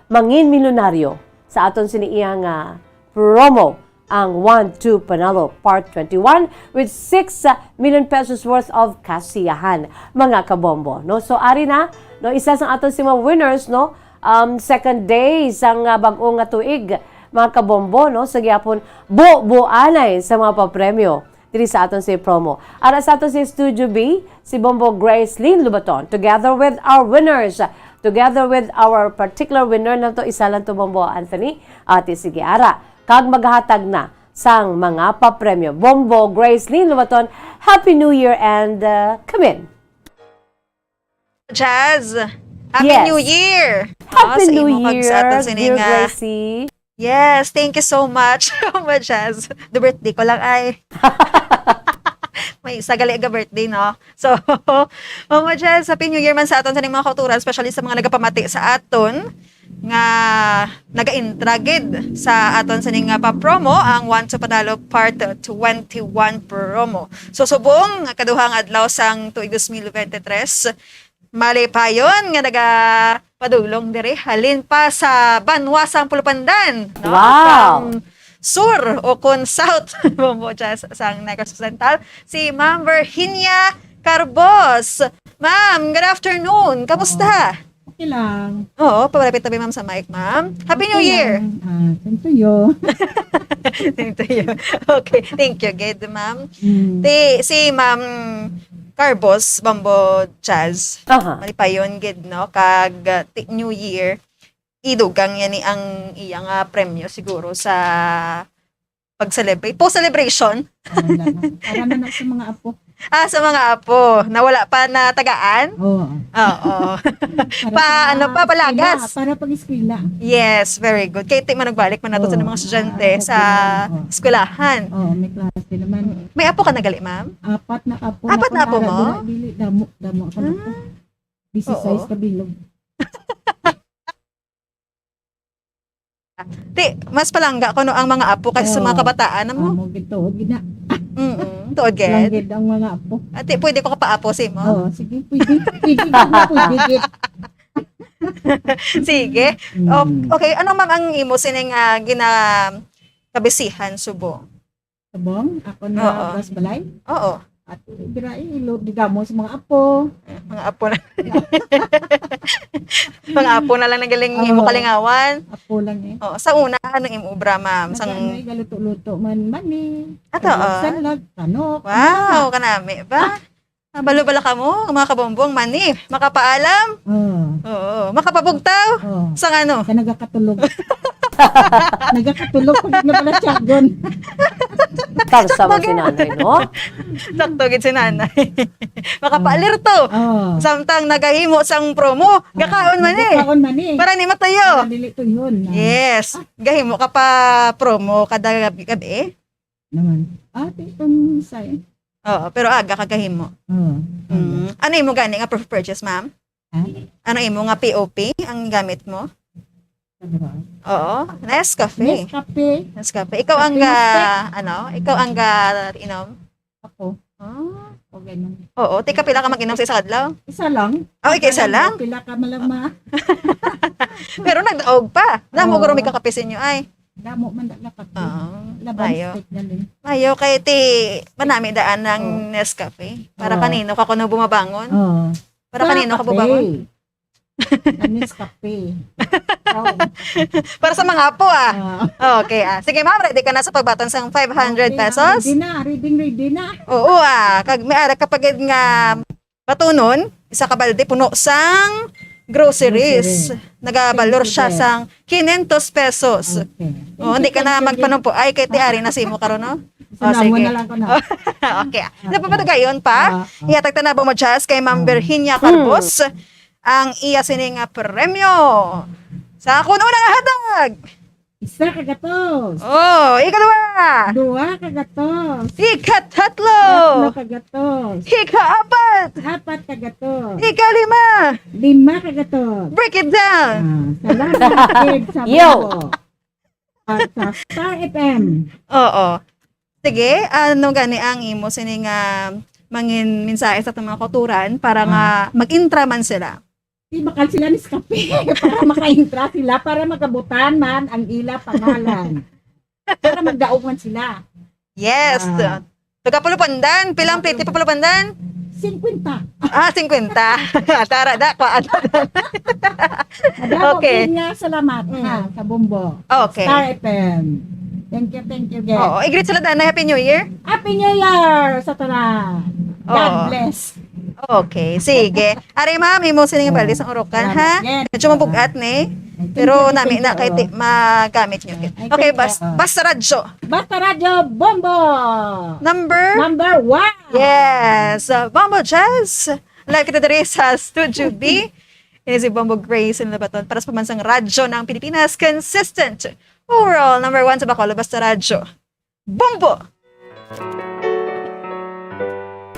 mangin milyonaryo sa aton sini iya nga promo, ang One Two Panalo Part twenty-one, with six million pesos worth of kasiyahan, mga kabombo, no? So, ari na, no, isa sang aton si mga winners, no? Um, second day sang, ah, bag-o nga tuig, mga kabombo, no? Sa gihapon, bu-buanay sa mga papremyo diri sa aton si promo. Ara sa aton si Studio B, si Bombo Grace Lynn Lubaton, together with our winners, together with our particular winner lang to, isa lang to, Bombo Anthony. Ati, sige, ara. Kag maghatag na sang mga papremyo. Bombo Grace Lynn Lubaton, Happy New Year and, uh, come in. Jazz, Happy Yes. New Year! Happy Ah, sa New imo kag sa Year, aton sini dear nga Gracie. Yes, thank you so much, Mama Jazz. The birthday ko lang ay. May isa gali ga birthday, no? So, Mama Jazz, Happy New Year man sa aton sa mga kauturan, especially sa mga nagapamati sa aton nga naga-intra gid sa aton sa ning, ah, pa-promo, ang One to Panalo Part twenty-one promo. So, subong kaduhang adlaw sang tuig dos mil veintitrés, malipayon nga nagapadulong diri halin pa sa banwa sang Pulupandan, no? Wow! From sur o kon south, Bombo Jazz, sang Negros Occidental, si Ma'am Virginia Carbos. Ma'am, good afternoon. Kamusta? Oh, okay lang. Oo, palapit tabi, ma'am, sa mic, ma'am. Happy New Okay Year! lang. Ah, same to you. Same to you. Okay, thank you, gid, ma'am. Mm. Ti, si Ma'am Carbos, Bombo Jazz, Aha. malipayon gid, no? Kag, uh, ti New Year, idugang niya ni ang iya nga premyo siguro sa pag-celebrate. Post-celebration. Ah, wala na. Para na, na sa mga apo. Ah, sa mga apo na wala pa natagaan? Oo. Oo. Para Pa-, sa ano pa, palagas? eskwela, para pag-eskwela. Yes, very good. Kay ti manugbalik man nato sa Oo. mga estudyante Ah, sa oo. eskwelahan. Oo, may klase naman. May apo ka na gali, ma'am? Apat na apo Apat na na apo akong mo? dara-, dili, damo, damo ako na po. Ah. Disisais Oo. ka bilog. Ti, mas palangga ko, no, ang mga apo kaysa sa mga Oo. kabataan, amo? Amo, gid, tuod gid na. Mm-mm, tuod gid. Langgid ang mga apo. Ati, pwede ko kapaapo sa imo? Oo, sige, pwede. Pwede gid na, pwede gid. Sige. Mm. O-, okay, ano, ma'am, ang imo sining, ah, gina-, kabisihan subong? Subong? Ako na Oo. gawas balay? Oo. At dira, eh, ilo, digamo sa mga apo. Mga apo na. Mga apo na lang nagaling imo Oo. kalingawan. Apo lang, eh. Oo. Sa una, ano imo obra, ma'am? Sang Nag-, ano, eh, galuto-luto man, mani. Ato, Ay, oh. sanlag, tanok, Wow, ano ka? kanami ba? Ah, balo-balo ka mo, mga kabombong, mani. Makapaalam? Oo. Oo. Makapabugtaw? Oo. Sang ano? Sa nagakatulog. Nagakatulog pag nabalatyagon. Tarsa man si Mag- nanay, no? Sakto gid si nanay. Makapaalirto. Oo. Samtang nagahimo sang promo, Oo. gakaon man eh. Gakaon man eh. Para ni matuyo. Para dili tuyon, ah. Yes. Gahimo ka pa promo kada gab-, gabi? Naman. Ate, kung sa Oo, pero aga ka gahimo. Mm. Ano imo gani nga proof of purchase, ma'am? Ha? Ano imo nga P O P ang gamit mo? Ano ba? Oo, Nescafe. Nescafe. Nescafe. Ikaw ang Nescafe ga, Nescafe. Ano? Ikaw ang ga inom? Ako. Ah. O, ganun. Oo, tika pila ka mag-inom sa isa ka adlaw? Isa lang. Oh, ika isa lang? Pila ka malama? Pero nagdaog pa. Damo Oo. guro may kakape sa inyo ay. Damo man da kape. Oo. Laban Mayo. Steak na lang. Mayo kay ti manami daan ng Oo. Nescafe. Para Oo. kanino ka kuno bumabangon? Oo. Para Sa kanino ka kape. bubangon? Ang Nescafe. Oh. Para sa mga apo, ah. Ah. Okay, ah. Sige, ma'am, ready ka na sa pagbaton sang five hundred Okay, ah, pesos? Ready na, ready, ready na. Oo, ah. Kag may ara ka pa gid nga batunon, isa ka balde puno sang groceries. Grocery. Nagabalor Thank you, siya sir. sang quinientos pesos. Okay. Oh, Thank hindi you, ka na thank you, magpanumpo. Ay, kay ti ari na si mo karon, no? Isa Oh, na, sige. muna lang ko na. Okay. Ah, Napapatugayon pa? ah, ah. Ihatag ta na ba mo, Jazz, kay Ma'am Ah. Virginia Hmm. Carbos ang iya sini nga premyo. Sa kuno na nga hatag. Isa ka gatos. Oh, ikaduha. Duha ka gatos. Ikatatlo. Tatlo ka gatos. Ikaapat. Apat ka gatos. Ikalima. Lima ka gatos. Break it down. Ah, salamat, Kid, sa Yo. Bravo. At sa Star F M. Oo. Sige, ano gani ang imo sini nga mangin mensahe sa atong mga kauturan para nga Ah. mag-intra man sila? Di bakal sila Nescafe para maka-intra sila, para magabutan man ang ila pangalan. Para magdaog man sila. Yes. Ah. Taga Pulupandan, pilang plete pa Pulupandan? Singkwenta. Ah, singkwenta. Tara, da, kuan. Madamo Okay. gid nga salamat, Mm. ha, sa Bombo. Okay. Star F M. Thank you, thank you, guys. Oo, i-greet sila, Danay. Happy New Year. Happy New Year sa tanan. God Oo. bless. Okay, sige. Ari, ma'am, imo sini nga Oo. balde sang urukan, Salamat, ha? Jen. Medyo mabugat ni. Ay, thank Pero you, nami thank na you, kay ti-, oo. magamit nyo. Ay, Okay, thank you, bas-, oo. basta radyo. Basta Radyo Bombo! Number? Number one! Yes, uh, Bombo Jazz. Live kita diri sa Studio B. Ini si Bombo Grace Linabaton para sa pamansang radyo ng Pilipinas. Consistent. Overall, number one sa Bacolod, basta radyo. Bombo!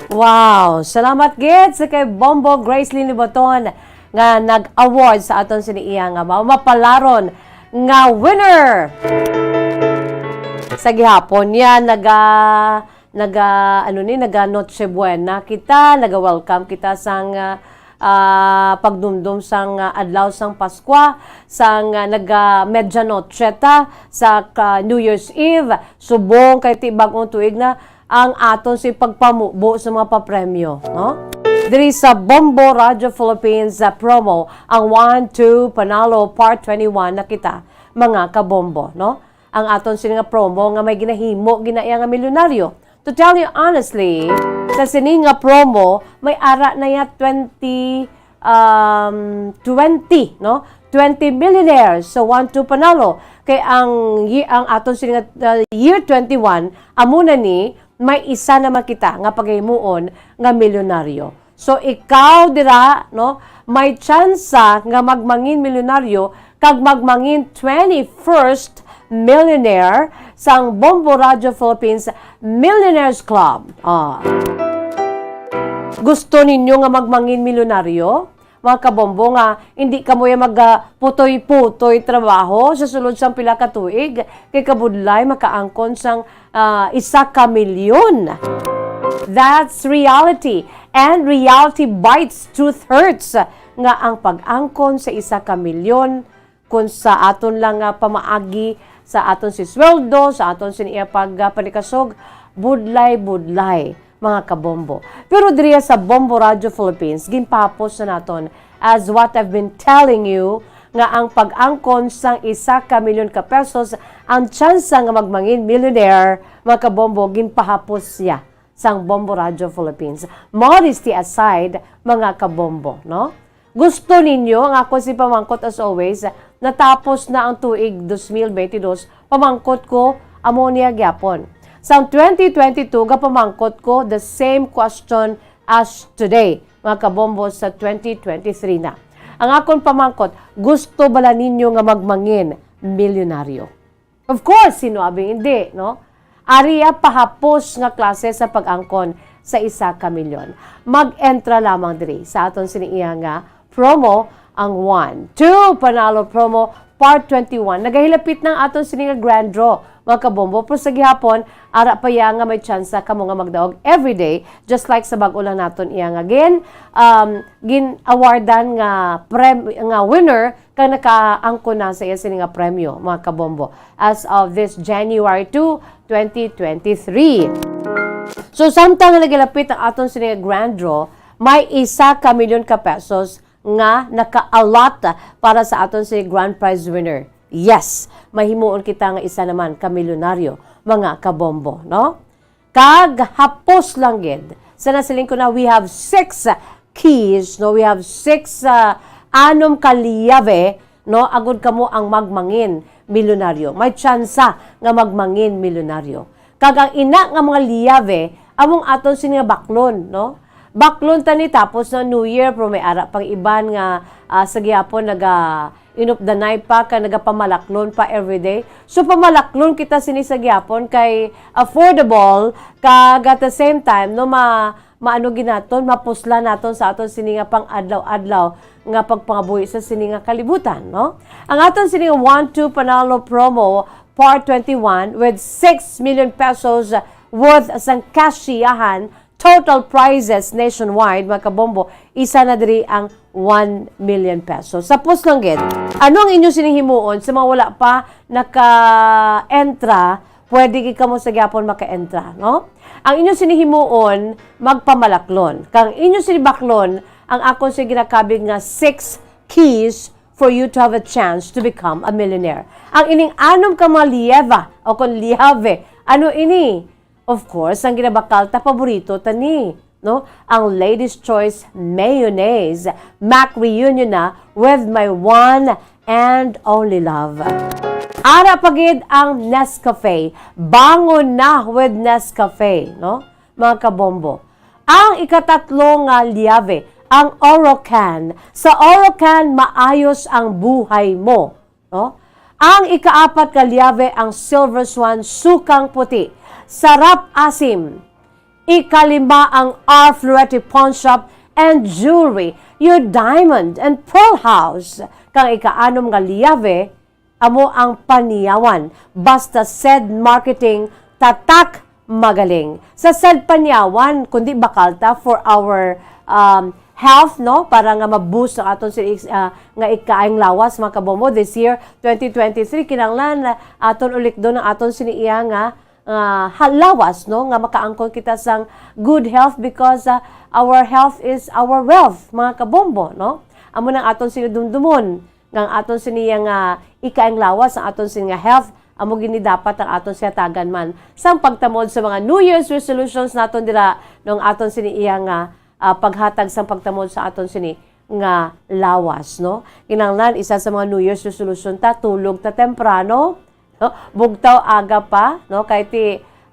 Wow! Salamat gid sa kay Bombo Grace Linabaton nga nag-award sa aton sini iya nga ma-, mapalaron nga winner. Sa gihapon niya, naga-, naga-, ano ni, naga-Noche Buena kita, naga-welcome kita sang, ah, ah, pagdumdom sang, ah, adlaw sang Paskwa, sang, ah, naga-medianoche ta sa ka-, New Year's Eve, subong kay ti bag-ong tuig na ang aton si pagpamubo sa mga papremyo, no? Diri sa Bombo Radio Philippines, ah, promo, ang One, Two, Panalo Part twenty-one na kita, mga kabombo, no? Ang aton sini nga promo nga may ginahimo gina-, iya nga milyonaryo. To tell you honestly, sa sini nga promo, may ara na ya twenty, um, twenty, no? Twenty millionaires sa One, Two, Panalo. Kay ang yi-, ang aton sini nga, uh, year twenty-one, amo na ni, may isa naman kita nga pagahimuon nga milyonaryo. So, ikaw dira, no, may tsansa nga magmangin milyonaryo kag magmangin twenty-first millionaire sang Bombo Radio Philippines Millionaires Club. Ah. Gusto ninyo nga magmangin milyonaryo? Mga kabombo, nga hindi kamo ya mag, ah, putoy-putoy trabaho sa sulod sang pila ka tuig, kay kabudlay makaangkon sang, ah, isa ka milyon. That's reality. And reality bites, truth hurts, nga ang pag-angkon sa isa ka milyon, kung sa aton lang nga pamaagi sa aton si sweldo, sa aton sini iya pag, ah, panikasog, budlay-budlay, mga kabombo. Pero diriya sa Bombo Radio Philippines, ginpahapos na naton, as what I've been telling you, nga ang pag-angkon sang isa ka milyon ka pesos ang tsansa nga magmangin millionaire, mga kabombo, ginpahapos siya sang Bombo Radio Philippines. Modesty aside, mga kabombo, no? Gusto ninyo ang akon si pamangkot as always, natapos na ang tuig dos mil twenty-two, pamangkot ko, amo niya gyapon. Sang twenty twenty-two, gapamangkot ko, the same question as today, mga kabombo, sa twenty twenty-three na. Ang akon pamangkot, gusto bala ninyo nga magmangin milyonaryo? Of course, sino abing hindi, no? Ari ya pahapos nga klase sa pag-angkon sa isa ka milyon. Mag-entra lamang diri sa aton sini iya nga promo, ang one two Panalo Promo Part twenty-one. Nagahilapit na ang aton sini nga grand draw, mga kabombo. Pero sa gihapon, ara pa ya nga may tsansa kamo nga magdaog everyday, just like sa bag-o lang naton iya nga gin, um, gin-awardan nga prem-, nga winner kag nakaangkon na sa iya sini nga premyo, mga kabombo, as of this January two, twenty twenty-three. So, samtang nagilapit ang aton sini nga grand draw, may isa ka milyon ka pesos nga naka-allot para sa aton sini grand prize winner. Yes, mahimuon kita nga isa naman ka milyonaryo, mga kabombo, no? Kag hapos lang gid. Sa nasiling ko na, we have six keys, no? We have six, ah, anom ka liyabe, no? Agud kamo ang magmangin milyonaryo. May tsansa nga magmangin milyonaryo. Kag ang ina nga mga liyabe, among aton sini nga baklon, no? Baklon ta ni tapos na New Year, pero may ara pang iban nga, ah, sa gihapon naga inupdanay pa, kag nagapamalaklon pa everyday. So, pamalaklon kita sini sa gihapon kay affordable, kag at the same time, no, ma-, maano gid naton, mapuslan naton sa aton sini nga pang-adlaw-adlaw nga pagpangabuhi sa sini nga kalibutan, no? Ang aton sini nga one two Panalo Promo Part twenty-one with six million pesos worth sang kasyahan, total prizes nationwide, mga kabombo, isa na diri ang one million pesos. Sa pus lang gid, ano ang inyo sini himuon sa mga wala pa naka-entra? Pwede gid kamo sa gyapon maka-entra, no? Ang inyo sini himuon, magpamalaklon. Kang inyo sini baklon, ang akon sini ginakabig nga six keys for you to have a chance to become a millionaire. Ang ining anom ka mga liyeva o kon liyabe, ano ini? Of course, ang ginabakal ta, paborito ta ni, no? Ang Ladies Choice Mayonnaise, Mac Reunion na with my one and only love. Ara pa gid ang Nescafe, bangon na with Nescafe, no? Mga kabombo. Ang ikatatlo nga liyabe, ang Orocan. Sa Orocan, maayos ang buhay mo. No? Ang ikaapat nga liyabe, ang Silver Swan, sukang puti. Sarap asim. Ikalima, ang R Florete Pawn Shop and Jewelry, your diamond and pearl house. Kang ikaanom nga liyabe, amo ang Panyawan. Basta Said Marketing, tatak magaling. Sa Said Panyawan, kundi bakal ta for our, um, health, no? Para nga ma-boost ang aton sini, ah, nga ikaayong lawas, mga kabombo. This year, twenty twenty-three, kinahanglan, ah, aton ulikdon ang aton sini iya nga, ah, ha-, lawas, no? Nga makaangkon kita sang good health because, ah, our health is our wealth, mga kabombo, no? Amo nang aton sini dumdumon. Nga ang aton sini nga ikaayong lawas, ang aton sini nga health, amo gid ni dapat ang aton siyatagan man sang pagtamod sa mga New Year's resolutions naton dira, no, ang aton sini iya nga, ah, paghatag sang pagtamod sa aton sini nga lawas, no? Kinahanglan, isa sa mga New Year's resolution ta, tulog ta temprano, no? Bugtaw aga pa, no? Kay ti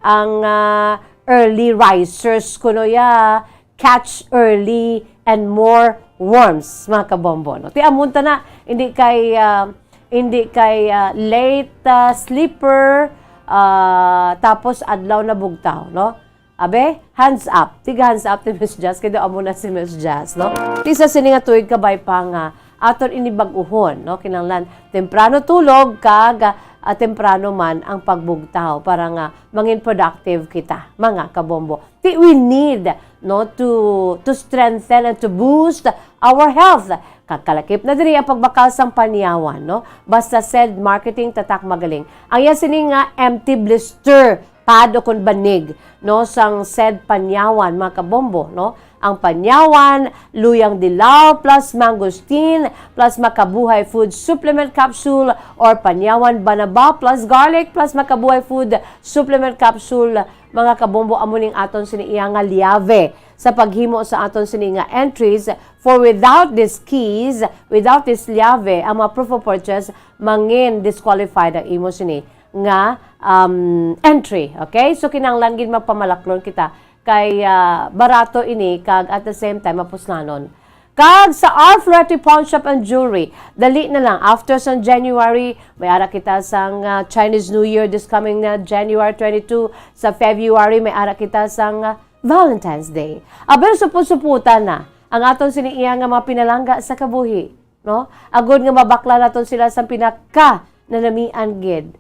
ang, ah, early risers kuno ya, catch early and more worms, mga kabombo, no? Ti amon ta na, hindi kay, ah, hindi kay, ah, late, ah, sleeper, ah, tapos adlaw na bugtaw, no? Abe, hands up. Tiga hands up ti Miss Jazz, kay daw amo na si Miss Jazz, no? Ti sa sini nga tuig kabay pa nga aton ini bag-uhon, no? Kinahanglan temprano tulog kag, ah, temprano man ang pagbugtaw para nga mangin productive kita, mga kabombo. Ti we need, no, to, to strengthen and to boost our health. Kag kalakip na diri ang pagbakal sang Panyawan, no? Basta Said Marketing, tatak magaling. Ang iya sini nga empty blister pad o kon banig, no, sang Said Panyawan, mga kabombo, no? Ang Panyawan, Luyang Dilaw plus Mangosteen plus Makabuhay Food Supplement Capsule or Panyawan Banaba plus Garlic plus Makabuhay Food Supplement Capsule, mga kabombo, amo ning aton sini iya nga liyabe sa paghimo sa aton sini nga entries. For without these keys, without this liyabe, ang mga proof of purchase, mangin disqualified ang imo sini nga, um, entry. Okay? So, kinahanglan gid magpamalaklon kita kay, ah, barato ini kag at the same time mapuslanon. Kag sa R Florete Pawn Shop and Jewelry, dali na lang. After sang January, may ara kita sang, ah, Chinese New Year this coming na January twenty-two. Sa February, may ara kita sang, ah, Valentine's Day. Abel, supot-suputan na ang aton sini iya nga mga pinalangga sa kabuhi, no? Agod nga mabakla naton sila sa pinaka nanamian gid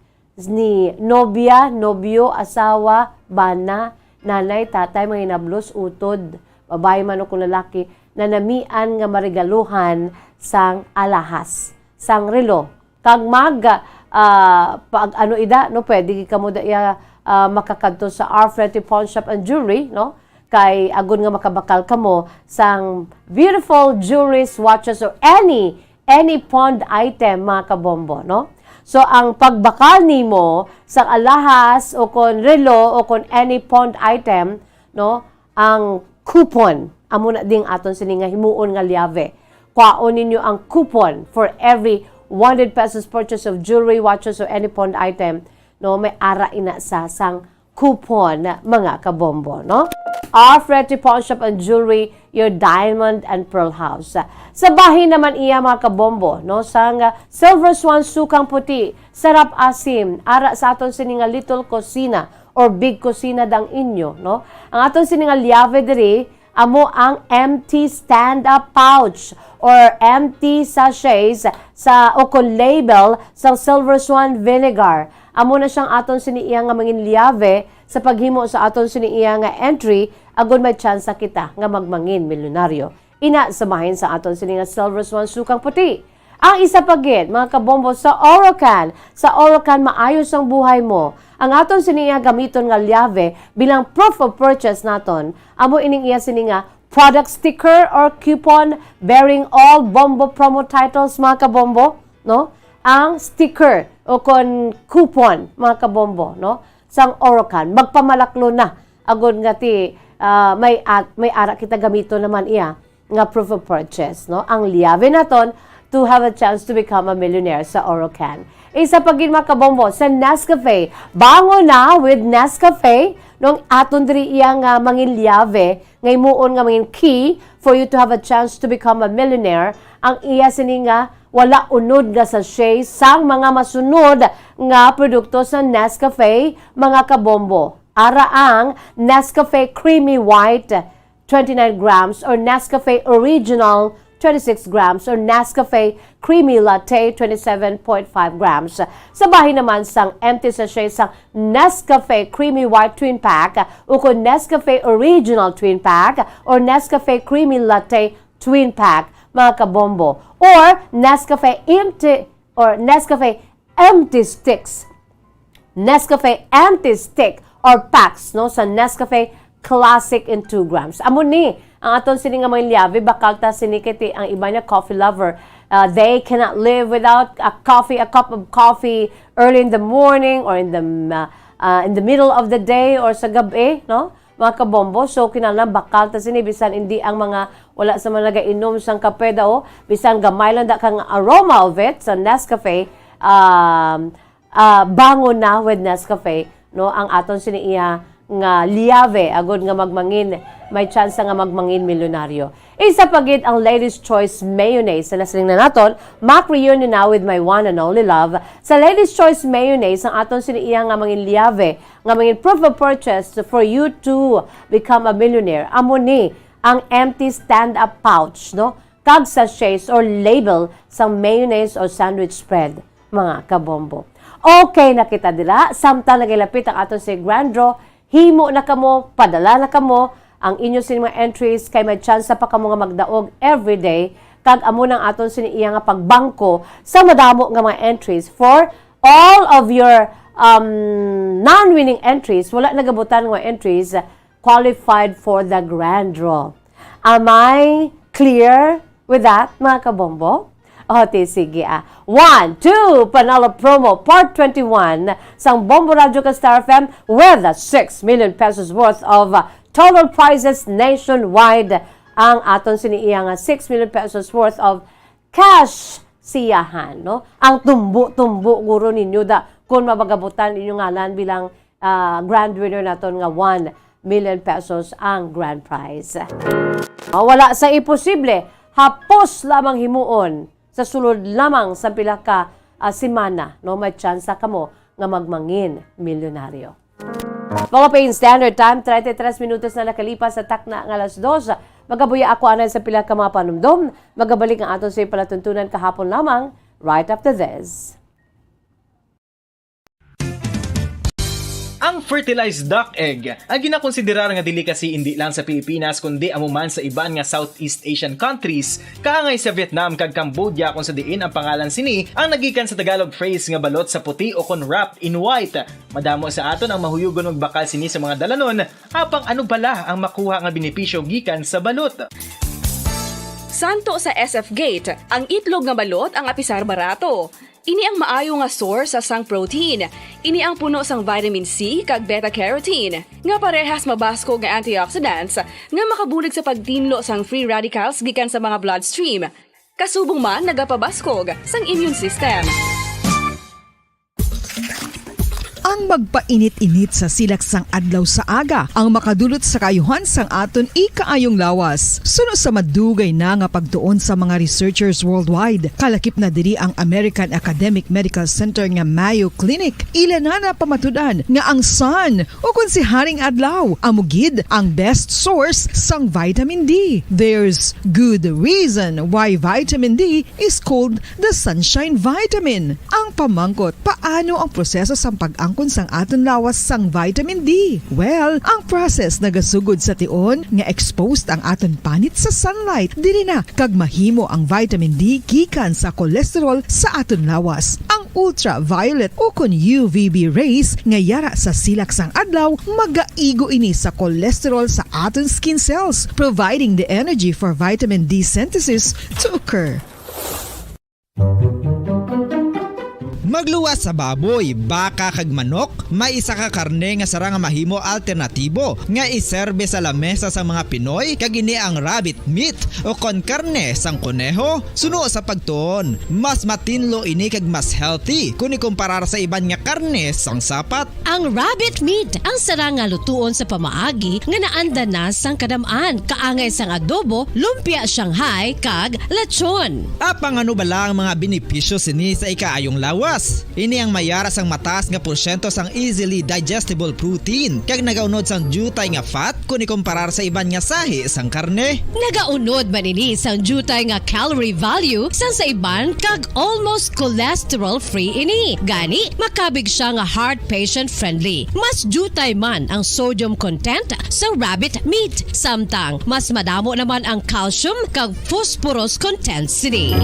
ni nobya, nobyo, asawa, bana, nanay, tatay, mga hinablos, utod, babae man o kung lalaki, nanamian nga maregaluhan sang alahas, sang relo, kag mag, ah, pag ano ida, no, pwede gid kamo da iya, ah, makakadto sa R Freddy Pawn Shop and Jewelry, no? Kay agod nga makabakal kamo sang beautiful jewelries, watches, or any, any pawned item, mga kabombo, no? So, ang pagbakal nimo sang alahas o kon relo o kon any pawned item, no, ang coupon, amo na ding aton sini nga himuon nga liave. Kwaon ninyo ang coupon for every one hundred pesos purchase of jewelry, watches, or any pawned item, no? May ara ina sa sang coupon, mga kabombo, no? Our Freddy Pawn Shop and Jewelry, your diamond and pearl house. Sa bahin naman iya, mga kabombo, no? Sang, ah, Silver Swan Sukang Puti, sarap asim, ara sa aton sini nga little kusina or big kusina dang inyo, no? Ang aton sini nga liave diri, amo ang empty stand-up pouch or empty sachets sa, o kon label sang Silver Swan Vinegar. Amo na siyang aton sini iya nga mangin liave sa paghimo sa aton sini iya nga entry, agod may tsansa kita nga magmangin milyonaryo. Ina sa bahin sa aton sini nga Silver Swan Sukang Puti. Ang isa pa gid, mga kabombo, sa Orocan. Sa Orocan, maayos ang buhay mo. Ang aton sini iya gamiton nga liave bilang proof of purchase naton, amo ining iya sini nga product sticker or coupon bearing all Bombo promo titles, mga kabombo, no? Ang sticker o kon coupon, mga kabombo, no? Sang Orocan, magpamalaklo na. Agod nga ti, ah, may at-, may ara kita gamito naman iya nga proof of purchase, no? Ang liave naton to have a chance to become a millionaire sa Orocan. Isa pa gid, mga kabombo, sa Nescafe. Bangon na with Nescafe, no? Ang aton diri iya nga mangin liave, nga himuon nga mangin key for you to have a chance to become a millionaire, ang iya sini nga wala unod nga sachet sang mga masunod nga produkto sa Nescafe, mga kabombo. Ara ang Nescafe Creamy White, twenty-nine grams, or Nescafe Original, twenty-six grams, or Nescafe Creamy Latte, twenty-seven point five grams. Sa bahin naman sang empty sachet sang Nescafe Creamy White Twin Pack, ukon Nescafe Original Twin Pack, or Nescafe Creamy Latte Twin Pack, mga kabombo, or Nescafe empty, or Nescafe empty sticks. Nescafe empty stick or packs, no, sa Nescafe Classic in two grams. Amo ni ang aton sini nga mga liave, bakal ta sini kay ti ang iba niya coffee lover. Uh, they cannot live without a coffee, a cup of coffee early in the morning or in the, uh, uh, in the middle of the day or sa gab-i, no? Mga kabombo, so kinahanglan bakal ta sini bisan hindi ang mga wala sa mga nagainom sang kape daw, bisan gamay lang da kang aroma of it sa Nescafe, um, ah, bangon na with Nescafe, no? Ang aton sini iya nga liave, agod nga magmangin, may tsansa nga magmangin milyonaryo. Isa pa gid ang Ladies Choice Mayonnaise. Sa nasiling na naton, Mac Reunion na with my one and only love. Sa Ladies Choice Mayonnaise, ang aton sini iya nga mangin liave, nga mangin proof of purchase for you to become a millionaire. Amo ni ang empty stand-up pouch, no? Kag sachets or label sa mayonnaise or sandwich spread, mga kabombo. Okay na kita dira, samtang nagilapit ang aton si Grand Draw, himo na kamo, padala na kamo ang inyo sini mga entries kay may tsansa pa kamo nga magdaog everyday, kag amo nang aton sini iya nga pagbangko sa madamo nga mga entries for all of your, um, non-winning entries, wala nagabutan nga entries, qualified for the grand draw. Am I clear with that, mga kabombo? O, ti, sige, ah. One, two, Panalo Promo Part twenty-one sang Bombo Radyo kag Star F M with a six million pesos worth of, uh, total prizes nationwide. Ang aton sini iya nga six million pesos worth of cash siyahan, no? Ang tumbo-tumbo guro ninyo da kung mabagabutan ninyo ngalan bilang, ah, grand winner naton nga one million pesos ang grand prize. Ah, wala sa imposible, hapos lamang himuon sa sulod lamang sa pila ka, ah, semana, no, may tsansa kamo nga magmangin milyonaryo. Philippine Standard Time, treinta y tres minutos na nakalipas sa takna nga alas dos. Magabuya ako anay sa pila ka mga panumdom. Magabalik ang aton sa palatuntunan kahapon lamang, right after this. Ang fertilized duck egg ang ginakonsiderar nga delicacy indi lang sa Pilipinas kundi amo man sa iban nga Southeast Asian countries, kaangay sa Vietnam kag Cambodia, kung sa diin ang pangalan sini ang nagikan sa Tagalog phrase nga balot sa puti o kon wrapped in white. Madamo sa aton ang mahuyugon magbakal sini sa mga dalanon, apang ano bala ang makuha nga benepisyo gikan sa balot? Santo sa S F Gate, ang itlog nga balot ang apisar barato. Ini ang maayo nga source sa sang protein. Ini ang puno sang vitamin C kag beta carotene, nga parehas mabaskog nga antioxidants nga makabulig sa pagtinlo sang free radicals gikan sa mga bloodstream. Kasubong man nagapabaskog sang immune system. Ang magpainit-init sa silak sang adlaw sa aga ang makadulot sa kaayuhan sang aton ikaayong lawas. Suno sa madugay na nga pagtuon sa mga researchers worldwide, kalakip na diri ang American Academic Medical Center nga Mayo Clinic. Ila na napamatud-an nga ang sun, o kon si Haring Adlaw, amo gid ang best source sang vitamin D. There's good reason why vitamin D is called the sunshine vitamin. Ang pamangkot, paano ang proseso sang pag-angkon sang aton lawas sang vitamin D? Well, ang process nagasugod sa tion nga exposed ang aton panit sa sunlight. Diri na kag mahimo ang vitamin D gikan sa cholesterol sa aton lawas. Ang ultraviolet o kon U V B rays nga yara sa silak sang adlaw magaigo ini sa cholesterol sa aton skin cells, providing the energy for vitamin D synthesis to occur. Magluwas sa baboy, baka kag manok, may isa ka karne nga sarang nga mahimo alternatibo nga iserbe sa lamesa sang mga Pinoy, kag ini ang rabbit meat o kon karne sang koneho. Suno sa pagtuon, mas matinlo ini kag mas healthy kon ikumparar sa iban nga karne sang sapat. Ang rabbit meat ang sarang nga lutuon sa pamaagi nga naanda na sang kadam-an, kaangay sang adobo, lumpia Shanghai, kag lechon. Apang ano bala ang mga benepisyo sini sa ikaayong lawas? Ini ang mayara sang mataas nga porsyento sang easily digestible protein, kag nagaunod sang diutay nga fat kon ikumparar sa iban nga sahi sang karne. Nagaunod man ini sang diutay nga calorie value sang sa iban kag almost cholesterol-free ini. Gani, makabig siya nga heart patient-friendly. Mas diutay man ang sodium content sa rabbit meat, samtang mas madamo naman ang calcium kag phosphorus content sini.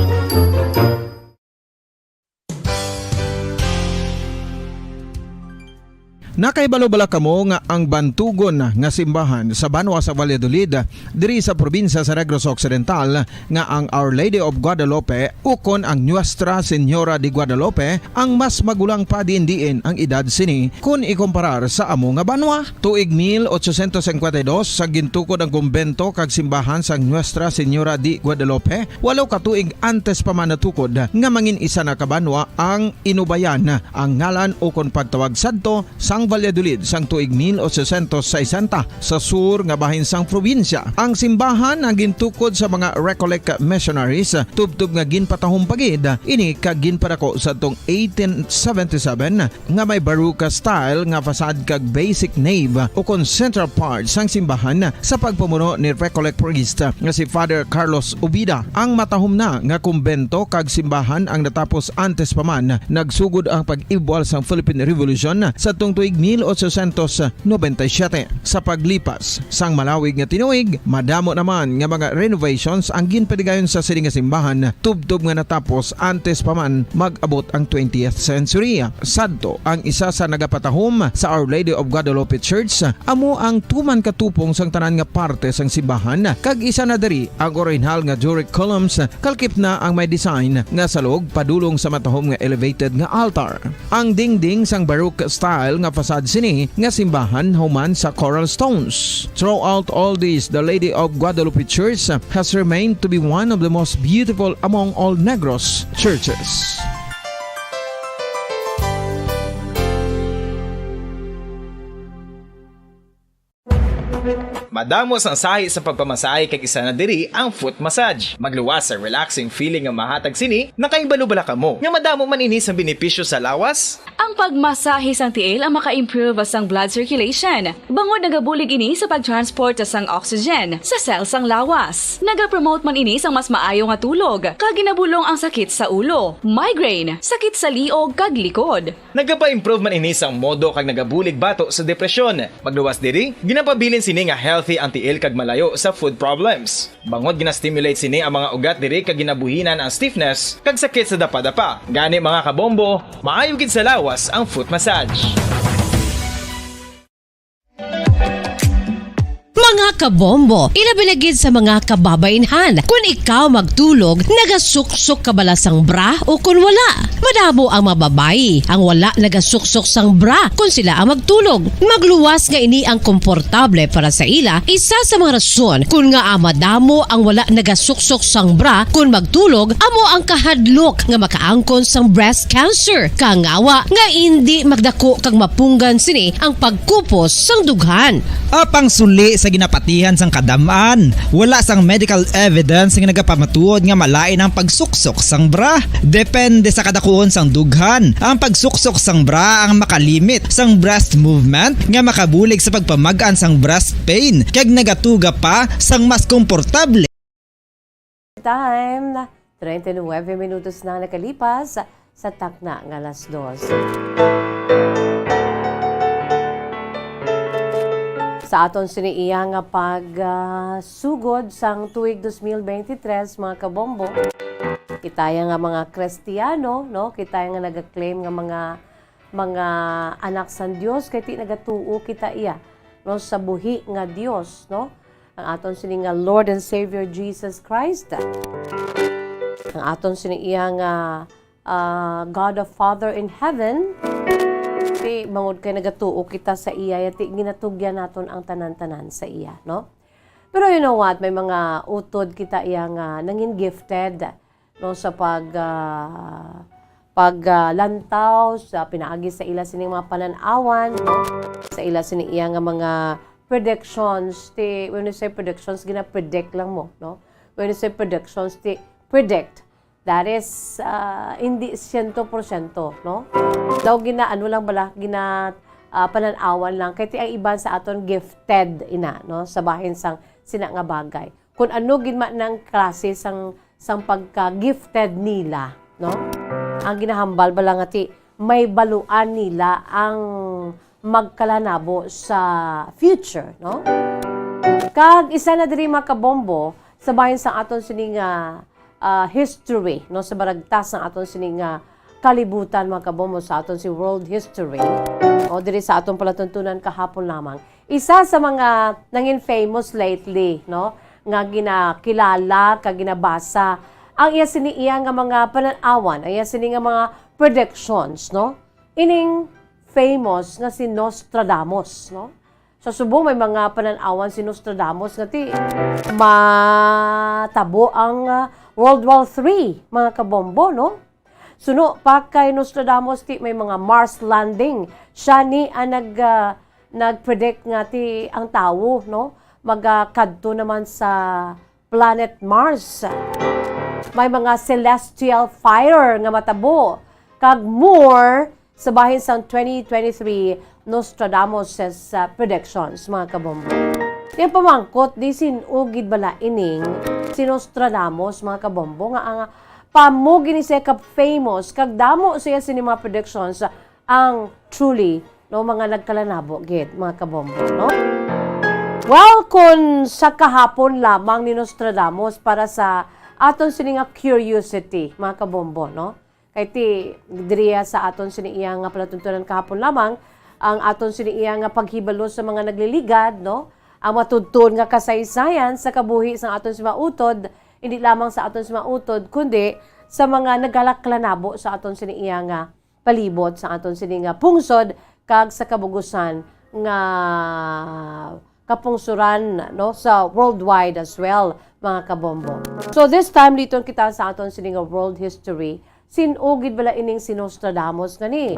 Nakahibalo bala kamo nga ang bantugon nga simbahan sa banwa sa Valladolid, diri sa probinsya sa Negros Occidental, nga ang Our Lady of Guadalupe ukon ang Nuestra Señora de Guadalupe ang mas magulang pa diin-diin ang edad sini kon ikumparar sa amo nga banwa? Tuig mil ochocientos cincuenta y dos, sa gintukod ang kumbento kag simbahan sang Nuestra Señora de Guadalupe, walo ka tuig antes pa man natukod nga mangin isa na ka banwa ang Inubayan ang ngalan ukon pagtawag sadto sang Valladolid sang tuig mil ochocientos sesenta sa sur nga bahin sang probinsya. Ang simbahan ang gintukod sa mga Recollect missionaries, tubtob nga ginpatahom pa gid ini kag ginpadako sadtong eighteen seventy-seven, nga may Baroque style nga facade kag basic nave ukon central part sang simbahan sa pagpamuno ni Recollect priest nga si Father Carlos Ubida. Ang matahom na nga kumbento kag simbahan ang natapos antes pa man nagsugod ang pag-ibwal sang Philippine Revolution sadtong tuig mil ochocientos noventa y siete. Sa paglipas sang malawig nga tinuig, madamo naman nga mga renovations ang ginpadigayon sa sini nga simbahan, tubtob nga natapos antes pa man mag-abot ang twentieth century. Sadto, ang isa sa nagapatahom sa Our Lady of Guadalupe Church amo ang tuman ka tupong sang tanan nga parte sang simbahan, kag isa na diri ang orihinal nga Doric columns, kalkip na ang may design nga salog padulong sa matahom nga elevated nga altar. Ang dingding sang Baroque style nga facade sini nga simbahan human sa coral stones. Throughout all this, the Lady of Guadalupe Church has remained to be one of the most beautiful among all Negros churches. Madamo sang sahi sa pagpamasahe kag isa na diri ang foot massage. Magluwas sa relaxing feeling nga mahatag sini, nakahibalo bala kamo nga madamo man ini sang benepisyo sa lawas? Ang pagmasahe sang tiil ang maka-improve sang blood circulation, bangod nagabulig ini sa pag-transport sang oxygen sa cell sang lawas. Nagapromote man ini sang mas maayo nga tulog, kag ginabulong ang sakit sa ulo, migraine, sakit sa liog, kag likod. Nagapa-improve man ini sang modo kag nagabulig bato sa depresyon. Magluwas diri, ginapabilin sini nga healthy ang tiil kag malayo sa foot problems. Bangod gina-stimulate sini ang mga ugat diri kag ginabuhinan ang stiffness kag sakit sa dapadapa. Gani, mga kabombo, maayo gid sa lawas ang foot massage. Mga kabombo, ilabi na gid sa mga kababainhan, kun ikaw magtulog, nagasuksok ka bala sang bra o kun wala? Madamo ang mga babayi ang wala nagasuksok sang bra kun sila ang magtulog. Magluwas nga ini ang komportable para sa ila. Isa sa mga rason kun ngaa madamo ang wala nagasuksok sang bra kun magtulog amo ang kahadlok nga makaangkon sang breast cancer. Kangawa nga indi magdako kag mapunggan sini ang pagkupos sang dughan. Apang suli sa ginapatihan sang kadam-an, wala sang medical evidence nga nagapamatuod nga malain ang pagsuksok sang bra. Depende sa kadakuon sang dughan, ang pagsuksok sang bra ang makalimit sang breast movement nga makabulig sa pagpamag-an sang breast pain kag nagatuga pa sang mas komportable. Time, treinta y nueve minutos na nakalipas sa takna nga alas dos. Sa aton sini iya nga pag, ah, sugod sang tuig dos mil bente tres, mga kabombo, kita ya nga mga Kristiyano, no? Kita ya nga nagaklaim nga mga, mga anak sang Dios, kay ti nagatuo kita iya, no, sa buhi nga Dios, no? Ang aton sini nga Lord and Savior Jesus Christ. Ang aton sini iya nga, ah, God of Father in Heaven. Ti, bangod kay nagatuo kita sa iya, yati ginatugyan naton ang tanan-tanan sa iya, no? Pero you know what? May mga utod kita iya nga nangin gifted, no, sa pag, ah, pag, ah, lantaw sa pinaagi sa ila sining mga panan-awan, no? Sa ila sini iya nga mga predictions, ti, when you say predictions, gina-predict lang mo, no? When you say predictions, ti, predict. That is, ah, hindi siyento porsyento, no? Daw gina-, ano lang bala, gina-, ah, panan-awan lang. Kay ti ang iban sa aton gifted ina, no? Sa bahin sang sina nga bagay. Kung ano gid man ang klase sang, sang pagka-gifted nila, no? Ang ginahambal bala nga ti may baluan nila ang magkalanabo sa future, no? Kag isa na diri, mga kabombo, sa bahin sang aton sini nga, ah, history, no, sa baragtas sang aton sini nga kalibutan, mga kabombo, sa aton si world history, o diri sa aton palatuntunan kahapon lamang. Isa sa mga nangin famous lately, no, nga ginakilala kag ginabasa, ang iya sini iya nga mga panan-awan, ang iya sini nga mga predictions, no? Ining famous nga si Nostradamus, no? Sa subong may mga panan-awan si Nostradamus nga ti matabo ang, ah, World War Three, mga kabombo, no? Suno pa kay Nostradamus, ti may mga Mars landing. Siya ni ang nag, ah, nag-predict nga ti ang tawo, no, magakadto naman sa planet Mars. May mga celestial fire nga matabo, kag more sa bahin sang twenty twenty-three Nostradamus' predictions, mga kabombo. Yung pamangkot, di sin-o gid bala ining si Nostradamus, mga kabombo, nga ang pamo gini siya ka famous, kag damo siya sini mga predictions, ang truly, no, mga nagkalanabo gid, mga kabombo, no? Well, kun sa kahapon lamang ni Nostradamus para sa aton sini nga curiosity, mga kabombo, no? Kay ti, diriya sa aton sini iya nga palatuntunan kahapon lamang, ang aton sini iya nga paghibalo sa mga nagliligad, no? Ang matudtuon nga kasaysayan sa kabuhi sang aton si mautod, hindi lamang sa aton si mautod, kundi sa mga nagkalaklaabo sa aton sini iya nga palibot, sa aton sini nga pungsod, kag sa kabugusan nga kapungsuran, no, sa worldwide as well, mga kabombo. So this time, liton kita sa aton sini nga world history. Sin-o gid bala ining si Nostradamus nga ni?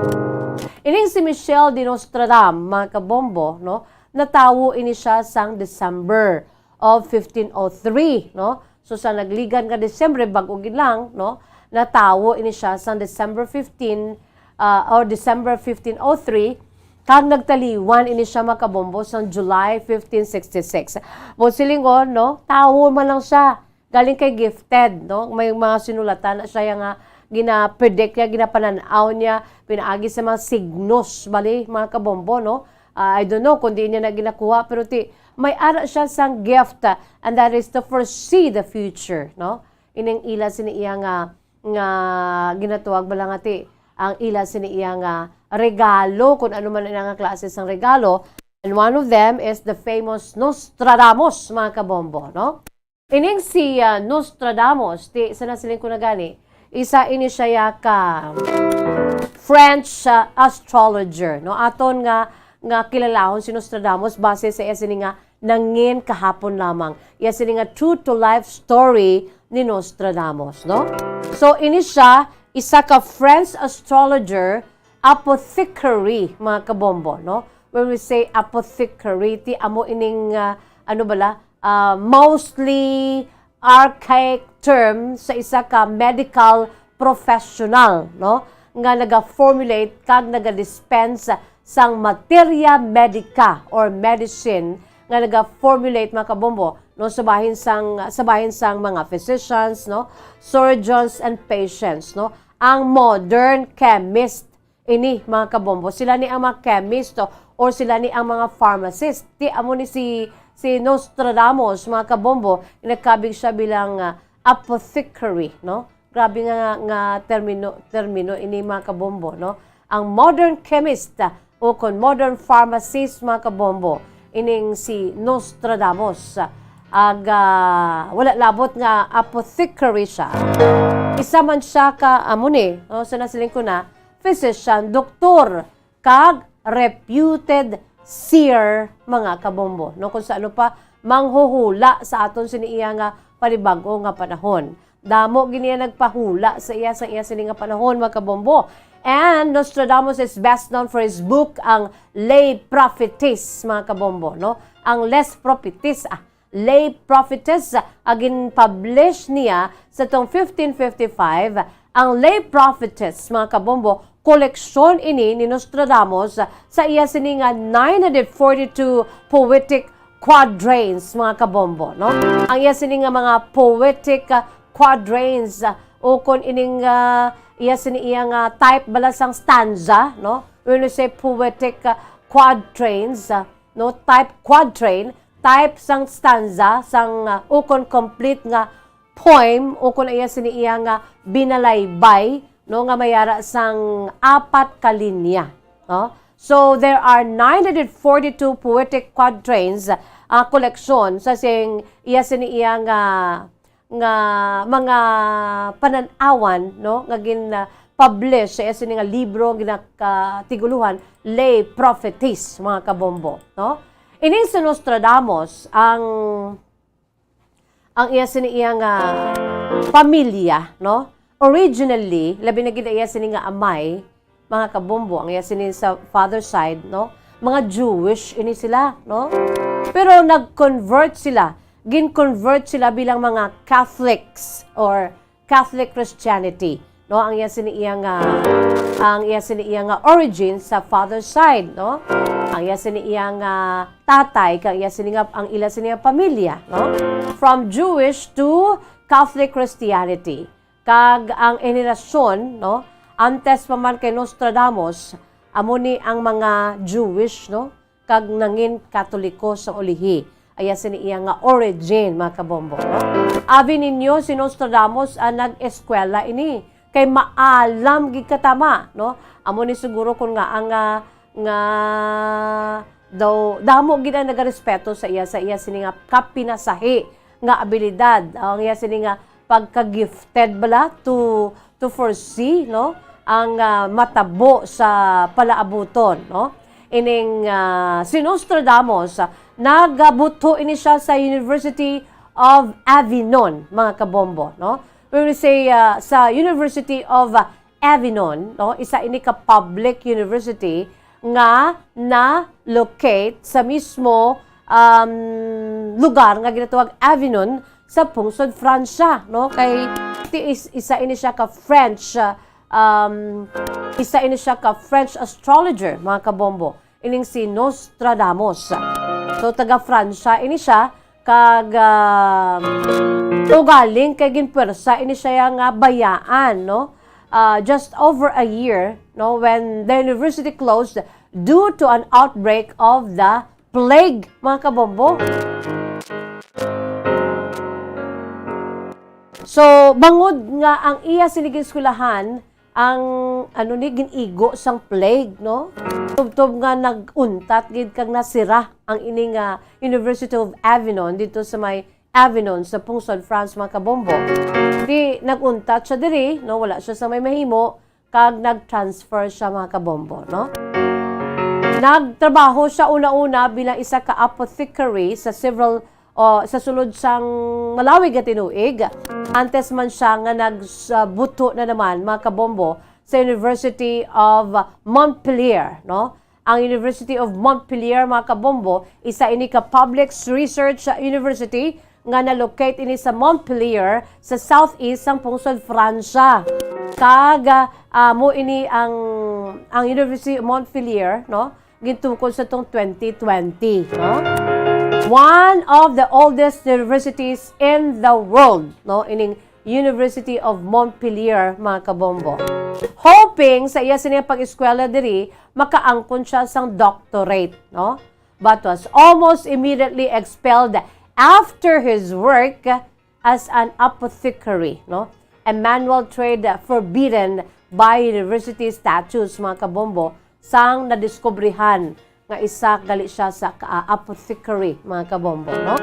Ining si Michel de Nostradam, mga kabombo, no, natawo ini siya sang December of fifteen oh three, no? So, sa nagligad nga Disyembre, bag-o gid lang, no? Natawo ini siya sa December fifteen, ah, or December fifteen oh three, kag nagtaliwan ini siya, mga kabombo, sang July fifteen sixty-six. Mo silingon, no? Tawo man lang siya. Galing kay gifted, no? May mga sinulatan na siya nga gina-predict niya, ginapanan-aw niya, pinaagi sa mga signos, bali, mga kabombo, no? Ah, I don't know kung diin niya na ginakuha, pero ti, may ara siya sang gift, ah, and that is to foresee the future, no? Ining ila sini iya nga, nga ginatuwag bala nga ti, ang ila sini iya nga regalo, kung ano man ina nga klase sang regalo. And one of them is the famous Nostradamus, mga kabombo, no? Ining si, ah, Nostradamus, ti, sa nasiling ko na gani, isa ini siya ya ka French, ah, astrologer, no? Aton nga, nga kilalahon si Nostradamus base sa iya sini nga nangin kahapon lamang. Iya sini nga true to life story ni Nostradamus, no? So, ini siya, isa ka French astrologer, apothecary, mga kabombo, no? When we say apothecary, ti amo ining, ah, ano bala, ah, mostly archaic term sa isa ka medical professional, no? Nga naga-formulate kag naga-dispense sang materia medica or medicine nga naga-formulate, mga kabombo, no, sa bahin sang, sa bahin sang mga physicians, no, surgeons and patients, no. Ang modern chemist ini, mga kabombo, sila ni ang mga chemist, o, or sila ni ang mga pharmacist. Ti amo ni si, si Nostradamus, mga kabombo, nagkabig siya bilang, ah, apothecary, no? Grabe nga, nga termino, termino ini, mga kabombo, no? Ang modern chemist, ah, o kon modern pharmacist, mga kabombo, ining si Nostradamus, ah, ag, ah, wala labot nga apothecary siya. Isa man siya ka, amo ni, no, sa nasiling ko na, physician, doktor, kag reputed seer, mga kabombo, no? Kung sa ano pa, manghuhula sa aton sini iya nga panibag-o nga panahon. Damo gid niya nagpahula sa iya, sa iya sini nga panahon, mga kabombo. And Nostradamus is best known for his book, ang Lay Prophetess, mga kabombo, no? Ang Les Prophetess, ah, Lay Prophetess, ah, ginpublish niya sa tong fifteen fifty-five. Ang Lay Prophetess, mga kabombo, koleksyon ini ni Nostradamus, ah, sa iya sini nga nine hundred forty-two poetic quatrains, mga kabombo, no? Ang iya sini nga mga poetic, ah, quatrains, ah, o kon ining, ah, iya sini iya nga type bala sang stanza, no? When we say poetic, ah, quatrains, ah, no, type quatrain, type sang stanza sang, ah, ukon complete nga poem, ukon iya sini iya nga binalaybay, no, nga may ara sang apat ka linya, no? So, there are nine hundred forty-two poetic quatrains, ah, koleksyon sa sing iya sini iya nga nga mga panan-awan, no, nga gin, ah, publish sa iya sini nga libro, ginakatigulohan Lay Prophetess, mga kabombo, no? Ining si Nostradamus, ang, ang iya sini iya nga pamilya, no? Originally, labi na gid iya sini nga amay, mga kabombo, ang iya sini sa father side, no? Mga Jewish ini sila, no? Pero nag-convert sila, gin-convert sila bilang mga Catholics or Catholic Christianity, no? Ang iya sini iya nga, ang iya sini iya nga origin sa father side, no? Ang iya sini iya nga tatay, kag iya sini nga, ang ila sini nga pamilya, no? From Jewish to Catholic Christianity. Kag ang henerasyon, no, antes pa man kay Nostradamus, amo ni ang mga Jewish, no, kag nangin Katoliko sa ulihi. Aya sini iya nga origin, mga kabombo, no? Abi ninyo, si Nostradamus ang nag-eskwela ini, kay maalam gid katama, no? Amo ni siguro kun nga ang, ah, nga daw damo gid ang nagarespeto sa iya, sa iya sini nga kapinasahi nga abilidad, ang iya sini nga pagka-gifted bala to, to foresee, no, ang, ah, matabo sa palaabuton, no? Ining, ah, si Nostradamus, ah, nagabutho ini siya sa University of Avignon, mga kabombo, no? When we say, ah, sa University of, ah, Avignon, no, isa ini ka public university nga na-locate sa mismo, um, lugar nga ginatawag Avignon sa pungsod Francia, no? Kay ti-, is-, isa ini siya ka French, uh, um, isa ini siya ka French astrologer, mga kabombo, ining si Nostradamus. So, taga Francia ini siya, kag, ah, ugaling kay ginpwersa ini siya nga bayaan, no? Ah, just over a year, no, when the university closed due to an outbreak of the plague, mga kabombo. So, bangod nga ang iya sini gineskwelahan, ang, ano ni, gin-igo sang plague, no? Tubtob nga nag-untat gid kag nasira ang ini nga University of Avignon dito sa may Avignon sa pungsod France, mga kabombo. Di nag-untat siya diri, no? Wala siya sa may mahimo, kag nag-transfer siya, mga kabombo, no? Nagtrabaho siya una-una bilang isa ka apothecary sa several, o sa sulod sang malawig nga tinuig. Antes man siya nga nagbuto na naman, mga kabombo, sa University of Montpellier, no? Ang University of Montpellier, mga kabombo, isa ini ka public research university nga na-locate ini sa Montpellier, sa southeast sang pungsod Francia. Kag, ah, amo ini ang, ang University of Montpellier, no? Gintukod sa tong twenty twenty, no? One of the oldest universities in the world, no? Ining University of Montpellier, mga kabombo. Hoping sa iya sini nga pag-eskwela diri, makaangkon siya sang doctorate, no? But was almost immediately expelled after his work as an apothecary, no? A manual trade forbidden by university statutes, mga kabombo, sang nadiskubrihan nga isa gali siya sa ka-, apothecary, mga kabombo, no?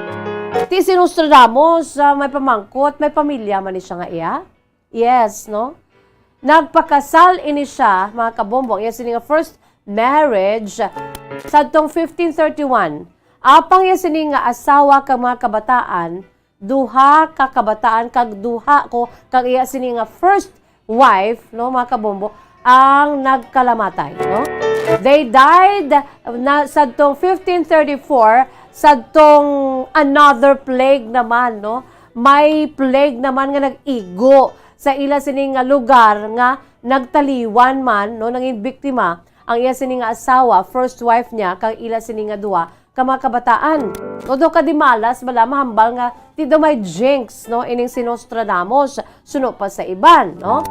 Ti si Nostradamus, ah, may pamangkot, may pamilya man ni siya nga iya? Yes, no? Nagpakasal ini siya, mga kabombo, ang iya sini nga first marriage sadtong fifteen thirty-one. Apang iya sini nga asawa kag mga kabataan, duha ka kabataan kag duha ko kag iya sini nga first wife, no, mga kabombo, ang nagkalamatay, no? They died na sadtong fifteen thirty-four, sadtong another plague naman, no? May plague naman nga nag-igo sa ila sini nga lugar nga nagtaliwan man, no, nangin biktima ang iya sini nga asawa, first wife niya, kag ila sini nga duha ka mga kabataan. Although kadimalas bala mahambal nga ti daw may jinx, no, ining si Nostradamus, suno pa sa iban, no?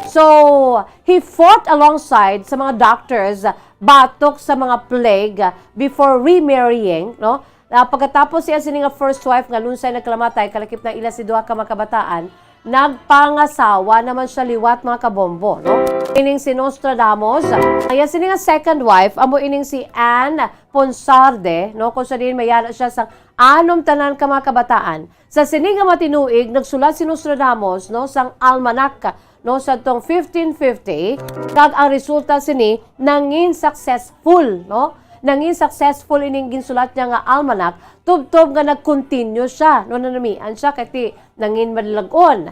So, he fought alongside sa mga doctors batok sa mga plague before remarrying, no? Ah, pagkatapos siya sini nga first wife nga lunsay nagkalamatay, kalakip na ila si duha ka mga kabataan, nagpangasawa naman siya liwat, mga kabombo, no? Ining si Nostradamus, kaya sini nga second wife, amo ining si Anne Ponsarde, no? Kung sa diin mayana siya sang anom tanan ka mga kabataan. Sa sini nga matinuig, nagsulat si Nostradamus, no, sang almanac, no, sa tong fifteen fifty, kag ang resulta sini nangin successful, no? Nangin successful ining ginsulat niya nga almanac, tubtob nga nag-continue siya, no, nanamian siya kay ti nangin madlag-on.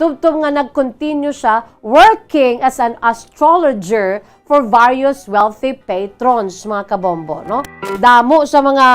Tubtob nga nag-continue siya working as an astrologer for various wealthy patrons, mga kabombo, no? Damo sa mga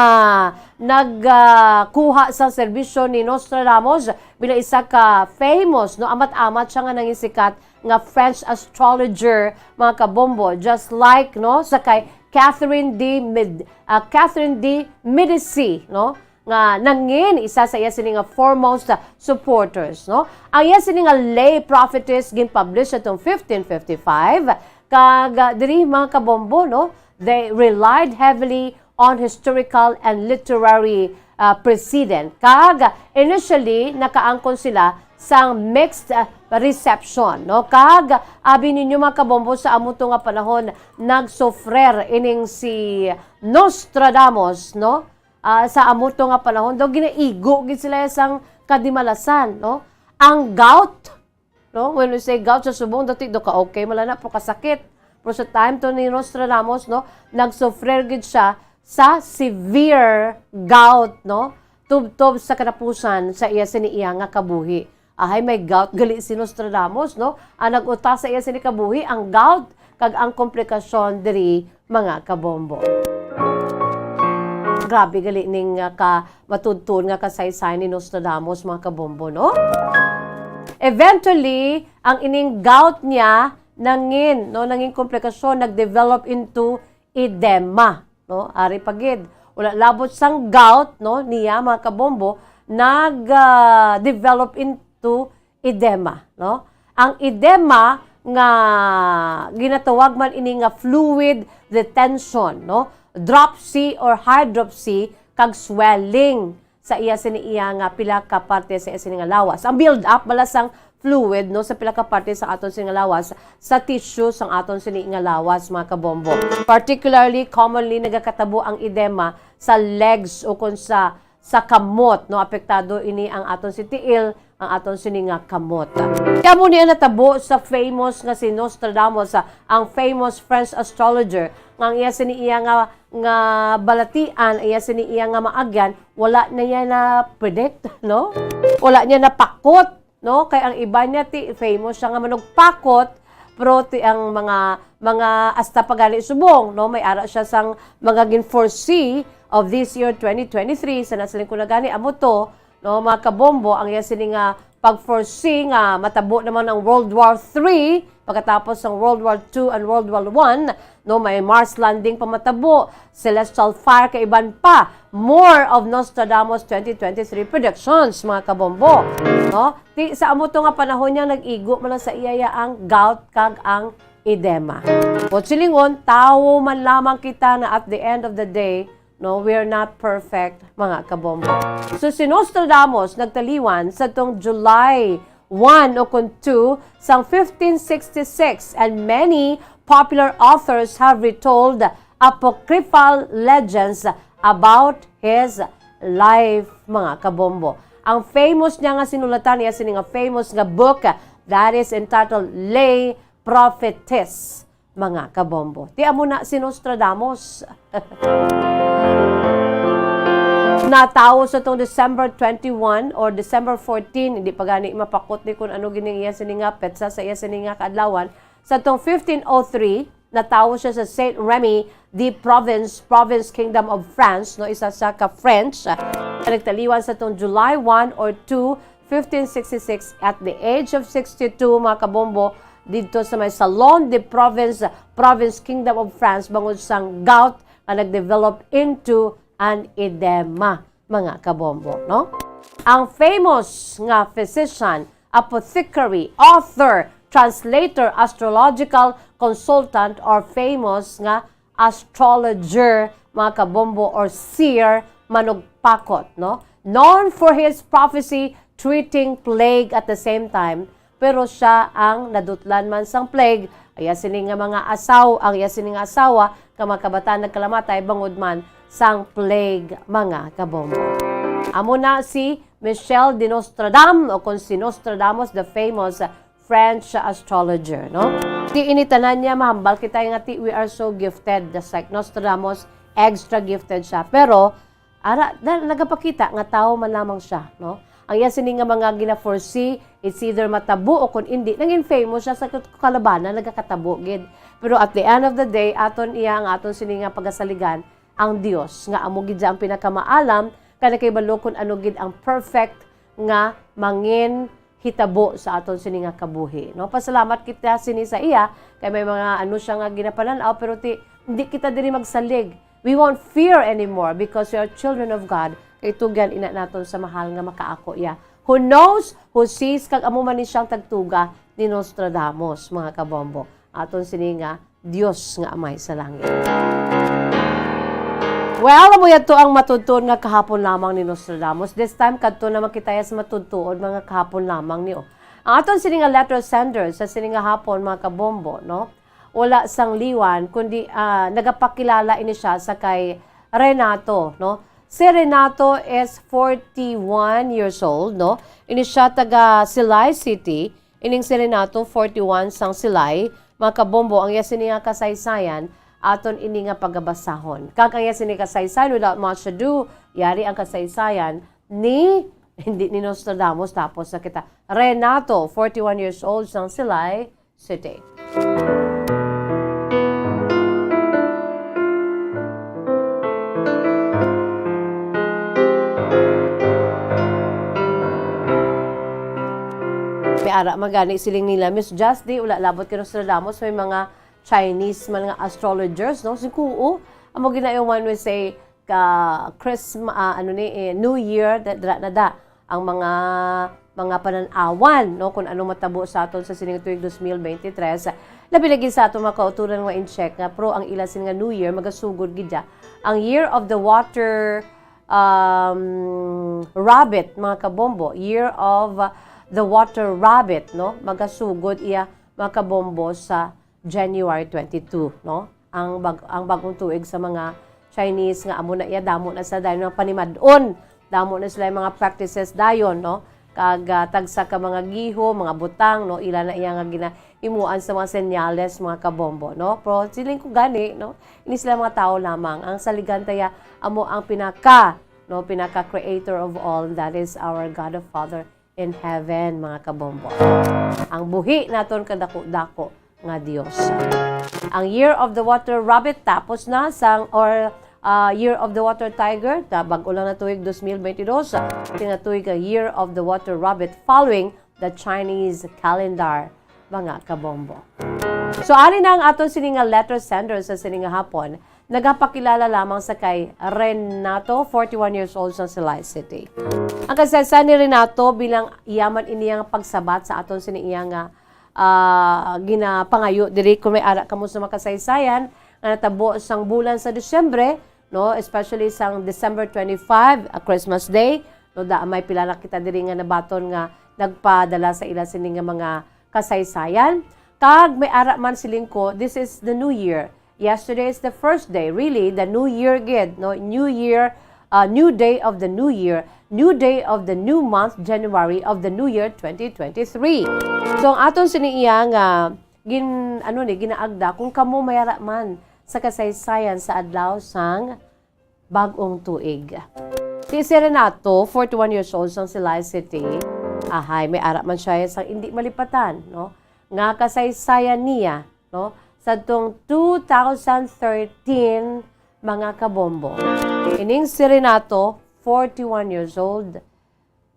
nag, ah, kuha sa serbisyo ni Nostradamus bilang isa ka famous, no? Amat-amat siya nga nangisikat nga French astrologer, mga kabombo, just like, no, sa kay Catherine de Med-, ah, Catherine de Medici, no? Nga nangin isa sa iya sini nga foremost, ah, supporters, no? Ang iya sini nga lay prophetess ginpublish atong fifteen fifty-five, kag, ah, diri, mga kabombo, no, they relied heavily on historical and literary, ah, precedent. Kag initially nakaangkon sila sang mixed, ah, reception, no? Kag abi ninyo, mga kabombo, sa amo to nga panahon nagsufrer ining si Nostradamus, no? Ah, sa amo to nga panahon daw ginaigo gid sila sang kadimalasan, no? Ang gout, no? When we say gout sa subong, dati do ka okay, malana po kasakit. Pero sa time to ni Nostradamus, no, nagsufrer gid siya sa severe gout, no? Tubtob sa katapusan sa iya sini iya nga kabuhi. Ahay, may gout gali si Nostradamus, no? Ang nag-utas sa iya sini kabuhi, ang gout, kag ang komplikasyon diri, mga kabombo. Grabe gali ning, ah, ka matudtun nga kasaysayan ni Nostradamus, mga kabombo, no? Eventually, ang ining gout niya nangin, no, nangin komplikasyon, nag-develop into edema, no? Ari pa gid. Wala labot sang gout, no, niya, mga kabombo, nag, ah, develop into edema, no? Ang edema nga ginatawag man ini nga fluid retention, no? Dropsy or hydropsy kag swelling sa iya sini iya nga pila ka parte sa iya sini nga lawas. Ang build up bala sang fluid, no, sa pila ka parte sa aton sini nga lawas, sa tissue sang aton sini nga lawas, mga kabombo. Particularly commonly nagakatabo ang edema sa legs o kon sa sa kamot, no, apektado ini ang aton si tiil, ang aton sini nga kamot. Kaya mo niya natabo sa famous nga si Nostradamus, ah, ang famous French astrologer, nga ang iya sini iya nga, nga balatian, iya sini iya nga maagyan, wala na niya na predict, no? Wala niya napakot, no? Kay ang iba niya ti famous siya nga manugpakot, pero ti ang mga, mga asta pa gani subong, no? May ara siya sang mga gin-foresee of this year, twenty twenty-three, sa nasiling ko na gani, amo to, no, mga kabombo, ang iya sini nga pag-foresee nga matabo naman ang World War Three, pagkatapos ng World War Two and World War One, no, may Mars landing pa matabo, celestial fire, kay iban pa. More of Nostradamus twenty twenty-three predictions, mga kabombo. No? Ti, sa amo to nga panahon niya, nag-igo man lang sa iya ya ang gout kag ang edema. But silingon, tawo man lamang kita na at the end of the day, no, we are not perfect, mga kabombo. So, si Nostradamus nagtaliwan sa tong July one o kon two sang fifteen sixty-six, and many popular authors have retold apocryphal legends about his life, mga kabombo. Ang famous niya nga sinulatan niya sini nga famous nga book that is entitled Lay Prophetess, mga kabombo. Ti amo na si Nostradamus. Natawo sa tong December twenty-one or December fourteen, hindi pa gani mapakot ni kung ano gini iya sini nga petsa sa iya sini nga kaadlawan. Sa tong fifteen oh three, natawo siya sa Saint Remy de Provence, Provence Kingdom of France, no, isa siya ka French. Nagtaliwan sa tong July one or two, fifteen sixty-six, at the age of sixty-two, mga kabombo, didto sa may Salon de Provence, Provence Kingdom of France, bangod sang gout nga nag-develop into an edema, mga kabombo, no? Ang famous nga physician, apothecary, author, translator, astrological consultant, or famous nga astrologer, mga kabombo, or seer, manugpakot, no? Known for his prophecy treating plague at the same time, pero siya ang nadutlan man sang plague. Ang iya sini nga mga asaw-, ang iya sini nga asawa, nga mga kabataan nagkalamatay bangod man sang plague, mga kabombo. Amo na si Michel de Nostradam, o kon si Nostradamus, the famous French astrologer, no? Ti ini tanan niya, mahambal kita nga ti we are so gifted, just like Nostradamus, extra gifted siya. Pero, ara, na-, nagapakita nga tawo man lamang siya, no? Ang iya sini nga mga gina-foresee, it's either matabo o kung indi, nangin famous siya sa kat-, kalabanan, nagakatabo gid. Pero at the end of the day, aton iya ang aton sini nga pagasaligan, ang Dios, nga amo gid siya ang pinakamaalam, kay nakahibalo kung ano gid ang perfect nga mangin hitabo sa aton sini nga kabuhi, no? Pasalamat kita sini sa iya, kay may mga ano siya nga ginapanan-aw, pero ti, hindi kita diri magsalig. We won't fear anymore because we are children of God. Kay tugyan ina naton sa mahal nga makaako iya. Who knows, who sees, kag amo man ni siyang tagtuga ni Nostradamus, mga kabombo. Aton sini nga Dios nga Amay sa langit. Well, amo yadto ang matudtuon nga kahapon lamang ni Nostradamus. This time, kadto naman kita sa matudtuon mga kahapon lamang ni, oh. Ang aton sini nga letter sender sa sini nga hapon, mga kabombo, no? Wala sang liwan, kundi, ah, nagapakilala ini siya sa kay Renato, no? Si Renato is forty-one years old, no? Ini siya taga Silay City. Ining si Renato, forty-one sang Silay, mga kabombo, ang iya sini nga kasaysayan, aton ini nga pagabasahon. Kag ang iya sini kasaysayan, without much ado, yari ang kasaysayan ni, hindi ni Nostradamus, tapos na kita. Renato, forty-one years old, sang Silay City. May Ara man gani siling nila, Miss Jazz, di wala labot kay Nostradamus, may mga Chinese man nga astrologers, no? Si Kuo, amo gina yung one we say, ka Christmas, ah, ano ni, eh, New Year, da-, dra na da ang mga, mga panan-awan, no? Kung ano matabo sa aton sa sining tuig dos mil bente tres. Labi lagi sa aton mga kauturan nga in-check nga, pero ang ila sin nga New Year, magasugod gid ya. Ang Year of the Water, um, Rabbit, mga kabombo. Year of the Water Rabbit, no? Magasugod iya, mga kabombo, sa January twenty-two, no? Ang bag-, ang bagong tuig sa mga Chinese nga amo na iya, damo na sila dayon nga panimad-on. Damo na sila yung mga practices dayon, no? Kag, ah, tagsa ka mga giho, mga butang, no? Ila na iya nga ginahimuan sa mga senyales, mga kabombo, no? Pero siling ko gani, no? Ini sila mga tao lamang. Ang saligan ta iya amo ang pinaka, no? Pinaka creator of all, that is our God of Father in heaven, mga kabombo. Ang buhi naton kadako-dako nga Dios. Ang Year of the Water Rabbit tapos na sang, or, ah, Year of the Water Tiger, ta-, bag-o lang na tuig dos mil bente dos, ah, sing nga tuig nga Year of the Water Rabbit following the Chinese calendar, mga kabombo. So, ari na ang aton sini nga letter sender sa sini nga hapon. Nagapakilala lamang sa kay Renato, forty-one years old, sa Silay City. Ang kasaysayan ni Renato bilang yaman ini ang pagsabat sa aton sini iya nga, ah, ginapangayo diri. Kung may ara kamo sa mga kasaysayan nga natabo sang bulan sa Disyembre, no, especially sang December twenty-five, a Christmas Day, no, da, may pila na kita diri nga nabaton nga nagpadala sa ila sini nga mga kasaysayan. Kag may ara man siling ko, this is the new year. Yesterday is the first day, really, the new year gid, no? New year, uh, new day of the new year, new day of the new month, January of the new year twenty twenty-three. So, ang aton sini iya nga gin-, ano ni, ginaagda kung kamo may ara man sa kasaysayan sa adlaw sang bag-ong tuig. Si, si Renato, forty-one years old, sang Silay City, ahay, may ara man siya sang indi malipatan, no? Nga kasaysayan niya, no? Sadtong two thousand thirteen, mga kabombo. Ining si Renato, forty-one years old,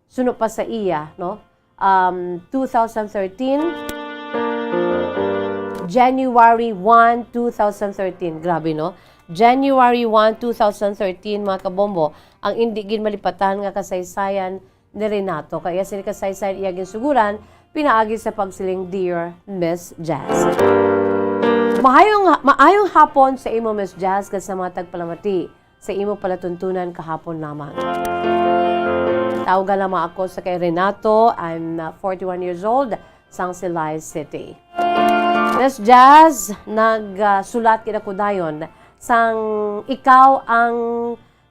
suno pa sa iya, no? Um, two thousand thirteen, January one, two thousand thirteen. Grabe, no? January one, two thousand thirteen, mga kabombo, ang indi gid malipatan nga kasaysayan ni Renato. Kaya sini kasaysayan iya ginsuguran, pinaagi sa pagsiling, "Dear Miss Jazz." Mahayong, maayong hapon sa imo, Miss Jazz, kag sa mga tagpalamati sa imo palatuntunan kahapon lamang. Tawga lamang ako sa kay Renato. I'm, uh, forty-one years old, sang Silay City. Miss Jazz, nagsulat gid ako dayon sang ikaw ang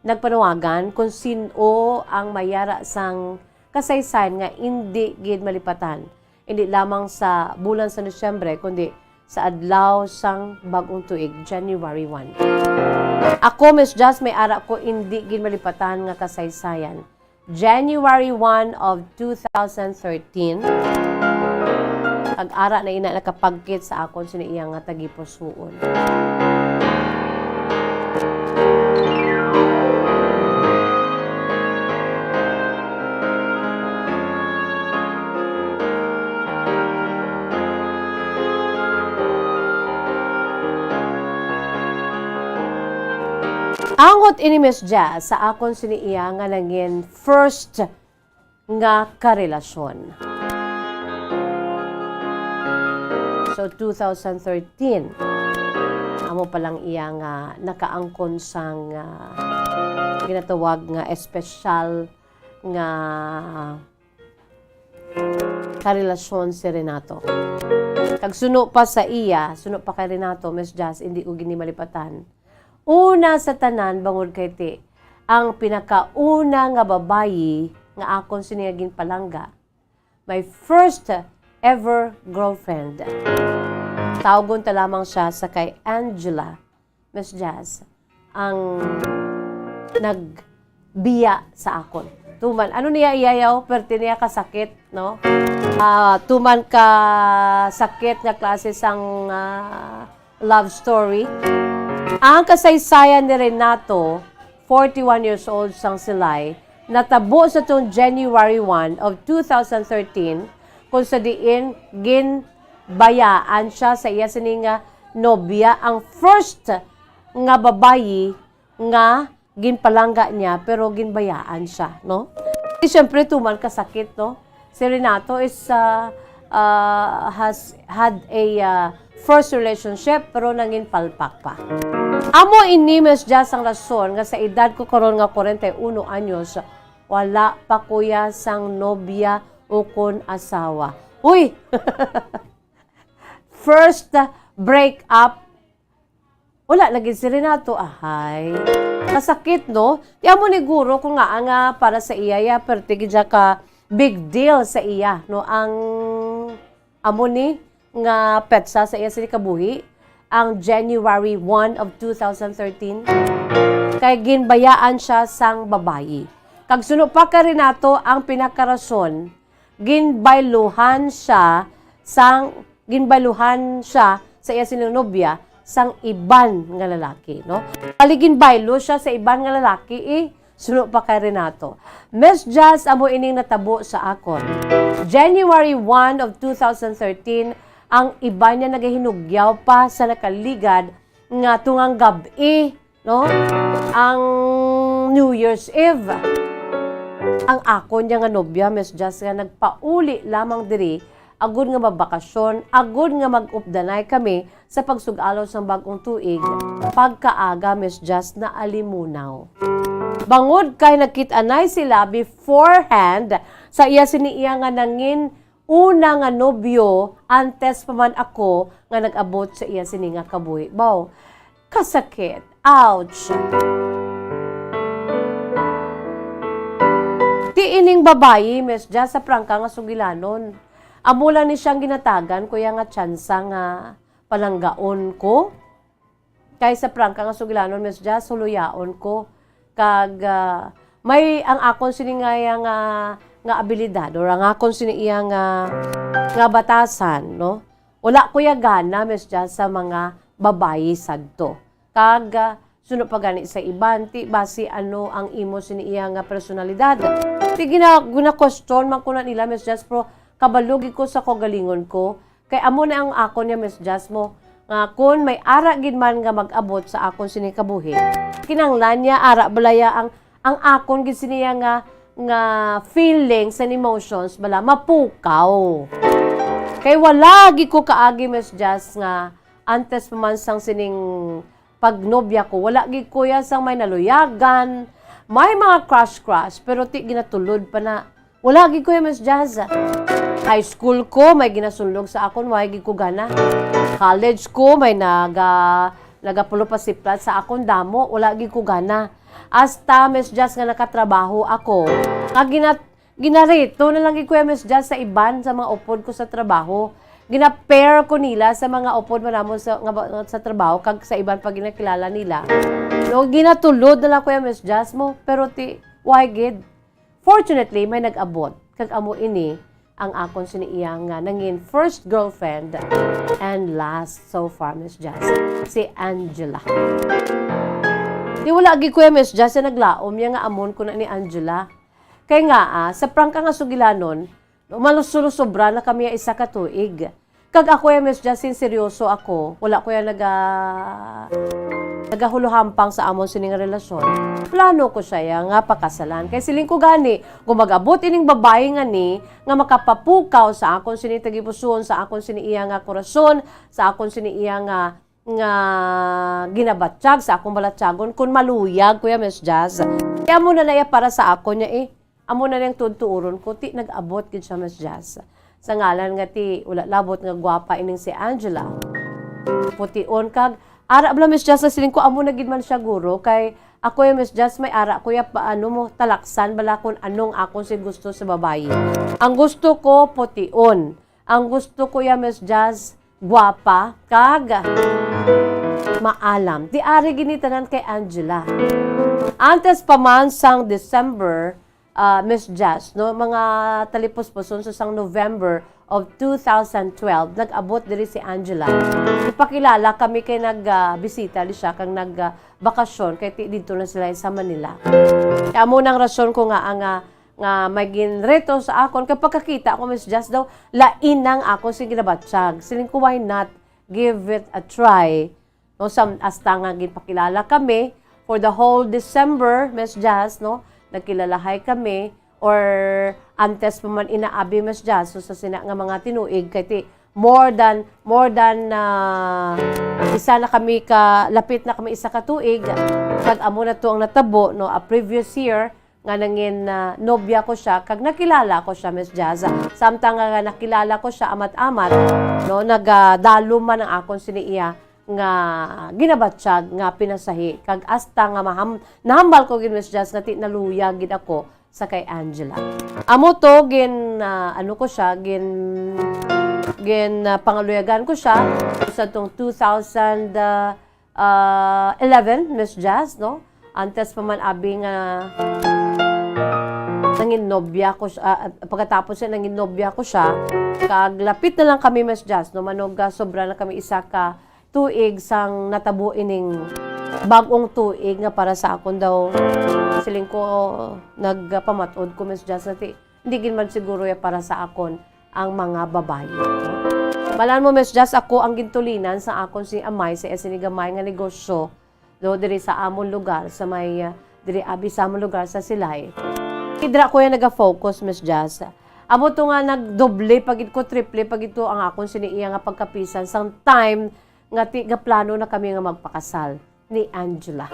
nagpanawagan kung sin-o ang may ara sang kasaysayan nga indi gid malipatan. Indi lamang sa bulan sa Nobyembre, kundi sa adlaw sang bag-ong tuig, January one. Ako, Miss Jazz, may ara ko indi gid malipatan nga kasaysayan. January one of two thousand thirteen, kag ara na ina nakapagkit sa akon sini iya nga tagipusoon. Angot ini, Miss Jazz, sa akon sini iya nga nangin first nga karelasyon. So, two thousand thirteen, amo pa lang iya nga nakaangkon sang, ah, ginatawag nga espesyal nga karelasyon si Renato. Kag suno pa sa iya, suno pa kay Renato, Miss Jazz, indi ko gid ni malipatan. Una sa tanan, bangod kay ti, ang pinakauna nga babayi nga akon sini nga ginpalangga, my first ever girlfriend. Tawgon ta lamang siya sa kay Angela, Miss Jazz, ang nagbiya sa akon. Tuman, ano niya iyayaw, perte niya kasakit, no? Ah, tuman ka sakit nga klase sang, ah, love story. Ang kasaysayan ni Renato, forty-one years old sang Silay, natabo sa tong January one of two thousand thirteen, kung sa diin ginbayaan siya sa iya sini nga nobya, ang first nga babayi nga ginpalangga niya, pero ginbayaan siya, no? Di, siyempre, tuman kasakit, no? Si Renato is, ah, ah, has had a, ah, first relationship, pero nangin palpak pa. Amo ini, Miss Jazz, ang rason nga sa edad ko karon nga kwarenta y uno anyos, wala pa ko ya sang nobya ukon asawa. Uy! First break up, wala na gid si Renato, ahay. Kasakit, no? Ti amo ni guro kung nga, nga para sa iya, ya, perte gid siya ka big deal sa iya, no? Ang amo ni nga petsa sa iya sini kabuhi, ang January one of two thousand thirteen. Kay ginbayaan siya sang babayi. Kag suno pa kay Renato, ang pinakarason, ginbayluhan siya sang, ginbayluhan siya sa iya sining nobya sang iban nga lalaki, no? Bali, ginbaylo siya sa iban nga lalaki, eh, suno pa kay Renato. Miss Jazz, amo ining natabo sa akon. January one of two thousand thirteen, ang iban niya nagahinugyaw pa sa nakaligad nga tungang gab-i, no? Ang New Year's Eve. Ang akon niya nga nobya, Miss Jazz, nga nagpauli lamang diri, agud nga magbakasyon, agud nga mag-updanay kami sa pagsug-alo sang bag-ong tuig, pagkaaga, Miss Jazz, naalimunaw. Bangod kay nagkit-anay sila beforehand sa iya sini iya nga nangin una nga nobyo, antes pa man ako nga nag-abot sa iya sini nga kabuhi. Baw, kasakit. Ouch! Ti ining babayi, Miss Jazz, sa prangka nga sugilanon. Amo lang ni siyang ginatagan ko ya nga tsansa nga palanggaon ko. Kay sa prangka nga sugilanon, Miss Jazz, huluyaon ko. Kag, ah, may ang akon sini nga, nga, nga abilidad or ang akon sini iya nga, nga batasan, no? Wala ko ya gana, Miss Jazz, sa mga babayi sadto. Kag, ah, suno pa gani sa iban, ti basi ano ang imo sini iya nga personalidad. Ti gina-, gina-question man ko na nila, Miss Jazz, pero kabalo gid ko sa kaugalingon ko. Kay amo na ang akon niya, Miss Jazz, mo, nga kun may ara gid man nga mag-abot sa akon sini kabuhi, kinahanglan niya ara bala ya ang, ang akon gid sini ya nga, nga feelings and emotions bala mapukaw. Kay wala gid ko kaagi, Miss Jazz, nga antes pa man sang sining pagnobya ko, wala gid ko ya sang may naluyagan, may mga crush-crush, pero ti ginatulod pa na. Wala gid ko ya, Miss Jazz. High school ko, may ginasunlog sa akon, wala gid ko gana. College ko, may naga-, nagapulupasiplat sa akon, damo, wala gid ko gana. Hasta, Miss Jazz, nga nakatrabaho ako, nga gina-, ginarito na lang gid ko ya, Miss Jazz, sa iban sa mga upod ko sa trabaho. Gina-pair ko nila sa mga upod man namon sa, nga ba, sa trabaho, kag sa iban pa ginakilala nila. No, ginatulod na lang ko ya, Miss Jazz, mo, pero ti, why gid? Fortunately, may nag-abot, kag amo ini ang akon sini iya nga nangin first girlfriend and last so far, Miss Jazz, si Angela. Di wala gid ko ya, Miss Jazz, ya naglaom ya nga amon ko na ni Angela. Kay nga, ah, sa prangka nga sugilanon, malusulo sobra na kami ya isa ka tuig. Kag ako ya, Miss Jazz, sin seryoso ako, wala ko ya naga-, nagahuluhampang sa amon sini nga relasyon. Plano ko siya ya nga pakasalan. Kay siling ko gani, kung mag-abot ining babayi nga ni, nga makapapukaw sa akon sini tagipusoon, sa akon sini iya nga korason, sa akon sini iya nga, nga ginabatyag, sa akon balatyagon, kun maluyag ko ya, Miss Jazz. Kaya mo na na ya para sa akon niya eh. Amo na niyang tuod-tuoron ko, ti nag-abot gid siya, Miss Jazz. Sa ngalan nga ti, wala labot nga gwapa ining si Angela. Pution kag, ara bala, Miss Jazz, sa siling ko, amo na gid man siya, guro, kay ako ya, Miss Jazz, may ara ko ya pa, ano mo, talaksan bala kung anong akon si gusto sa babayi. Ang gusto ko, pution. Ang gusto ko ya, Miss Jazz, gwapa, kag maalam. Ti ari gid ni tanan kay Angela. Antes pa man sang December, ah, Miss Jazz, no, mga talipuspuson sa sang November of two thousand twelve, nag-abot diri si Angela. Nagpakilala kami kay nag, ah, bisita di siya kag nag, ah, bakasyon kay ti-, didto na sila sa Manila. Kaya amo nang rason ko nga ang, ah, nga may ginreto sa akon, kay pagkakita ko, Miss Jazz, daw, lain ang akon sing ginabatyag. Siling ko, "Why not give it a try?" No, sam-, hasta nga ginpakilala kami for the whole December, Miss Jazz, no? Nagkilalahay kami, or antes pa man ina, abi, Miss Jazz, so sa sina nga mga tinuig, kay ti, more than, more than, ah, isa na kami ka, lapit na kami isa ka tuig, kag amo na to ang natabo, no, a previous year, nga nangin, ah, nobya ko siya, kag nakilala ko siya, Miss Jazz. Samtang nga nakilala ko siya, amat-amat, no, nagadalom man ang akon sini iya nga ginabatyag nga pinasahi. Kag hasta nga maham-, nahambal ko gid, Miss Jazz, nga ti naluya gid ako sa kay Angela. Amo to, gin, ah, ano ko siya, gin, gin, ah, pangaluyagan ko siya sa tong two thousand, ah, ah, eleven, Miss Jazz, no? Antes pa man, abi, nga nangin nobya ko siya, ah, pagkatapos siya, nangin nobya ko siya. Kag lapit na lang kami, Miss Jazz, no? Manog, ah, sobra na kami isa ka tuig sang natabo ining bag-ong tuig nga para sa akon daw. Siling ko, nagpamat-od ko, Miss Jazz, na ti, hindi gid man siguro ya para sa akon ang mga babayi. Malan mo, Miss Jazz, ako ang gintulinan sa akon si amay sa iya sini gamay nga negosyo, do, diri sa amon lugar, sa may, ah, diri abi sa amon lugar sa Silay. Dira ko ya naga-focus, Miss Jazz. Amo to nga nagdoble pa gid ko, triple pa gid to ang akon sini iya nga pagkapisan sang time nga ti, nga plano na kami nga magpakasal ni Angela.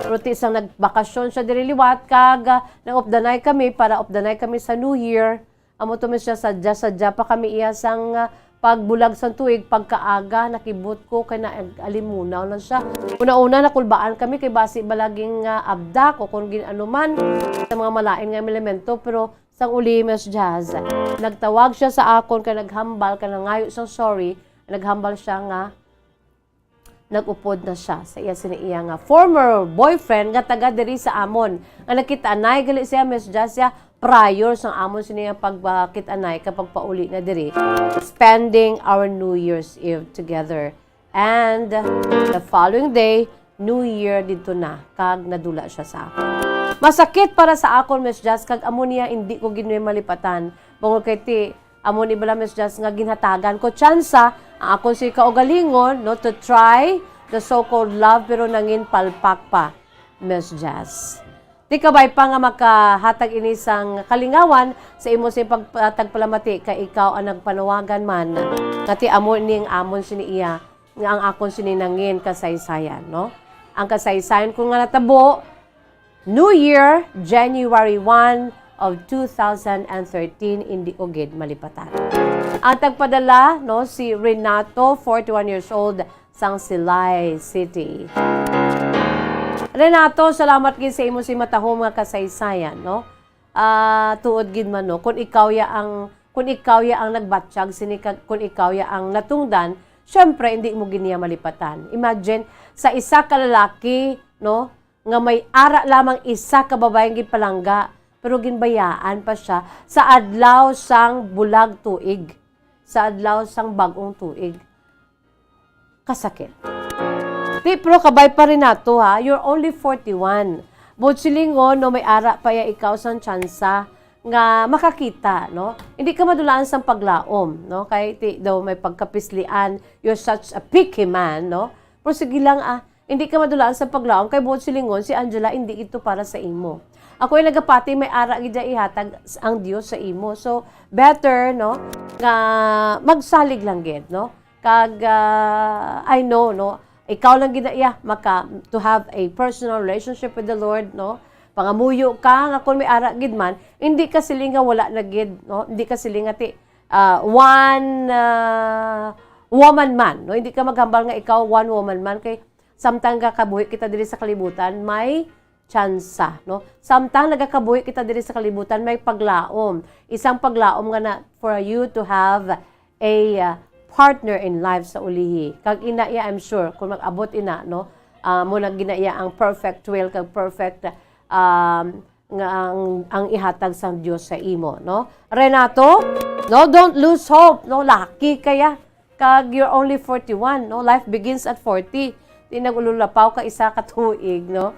Pero ti sang nagbakasyon siya diri liwat, kag, ah, nag-updanay kami para updanay kami sa New Year. Amo to, Miss, siya sadya-sadya pa kami iya sang, ah, pagbulag sang tuig, pagkaaga, nakibot ko kay naag-alimunaw lang siya. Una-una, nakulbaan kami kay basi ba laging, ah, abdak o kung gin-ano man sa mga malain nga elemento, pero sang uli, Miss Jazz, nagtawag siya sa akon kay naghambal, kay nangayo sang sorry, naghambal siya nga nag-upod na siya sa iya sini iya nga former boyfriend nga taga diri sa amon. Nga nagkit-anay gali siya, Miss Jazz, siya prior sang amon sini nga pagkit-anay kag pagpauli na diri. Spending our New Year's Eve together. And the following day, New Year didto na, kag nadula siya sa akon. Masakit para sa akon, Miss Jazz, kag amo niya hindi ko gid malipatan. Bangod kay ti, amo ni bala, Miss Jazz, nga ginhatagan ko tsansa ang akon si kaugalingon, no, to try the so-called love, pero nangin palpak pa, Miss Jazz. Ti kabay pa nga makahatag ini sang kalingawan sa imo sing pagpatagpalamati kay ikaw ang nagpanawagan man nga ti amo ni ang amon sini iya nga ang akon sini nangin kasaysayan, no? Ang kasaysayan ko nga natabo, New Year, January one of two thousand and thirteen, hindi ko gid malipatan. Ang tagpadala, no, si Renato, forty-one years old, sang Silay City. Renato, salamat gid sa imo sing matahom nga kasaysayan, no? Ah, tuod gid man, no, kung ikaw ya ang, kung ikaw ya ang nagbatyag sini ka, kung ikaw ya ang natungdan, syempre, hindi mo gid niya malipatan. Imagine, sa isa ka lalaki, no, nga may ara lamang isa ka babaeng ginpalangga, pero ginbayaan pa siya sa adlaw sang bulag tuig, sa adlaw sang bag-ong tuig. Kasakit. Ti, pero kabay pa rin nato, ha? You're only forty-one. Buot silingon, no, may ara pa ya ikaw sang tsansa nga makakita, no? Hindi ka madulaan sang paglaom, no? Kay ti daw may pagkapislian, "You're such a picky man," no? Pero sige lang, ah, hindi ka madulaan sa paglaom, kay buot silingon, si Angela, hindi ito para sa imo. Ako ay nagapati, may ara gid dya ihatag s-, ang Dios sa imo. So, better, no, nga magsalig lang gid, no? Kag, ah, I know, no, ikaw lang gid na iya maka, to have a personal relationship with the Lord, no? Pangamuyo ka nga kung may ara gid man, hindi ka siling nga wala na gid, no? Hindi ka siling nga ti, ah, one, ah, woman man, no? Hindi ka maghambal nga ikaw one woman man, kay samtang gakabuhi kita diri sa kalibutan, may tsansa, no? Samtang nagakabuhi kita diri sa kalibutan, may paglaom. Isang paglaom nga na for you to have a, uh, partner in life sa ulihi. Kag ina iya, I'm sure, kung mag-abot ina, no? Ah, mo na gina iya ang perfect will kag perfect, um, nga ang, ang ihatag sang Dios sa imo, no? Renato, no, don't lose hope, no? Laki kaya. Kag you're only forty-one, no? Life begins at forty. Di nag-ululapaw ka isa ka tuig, no?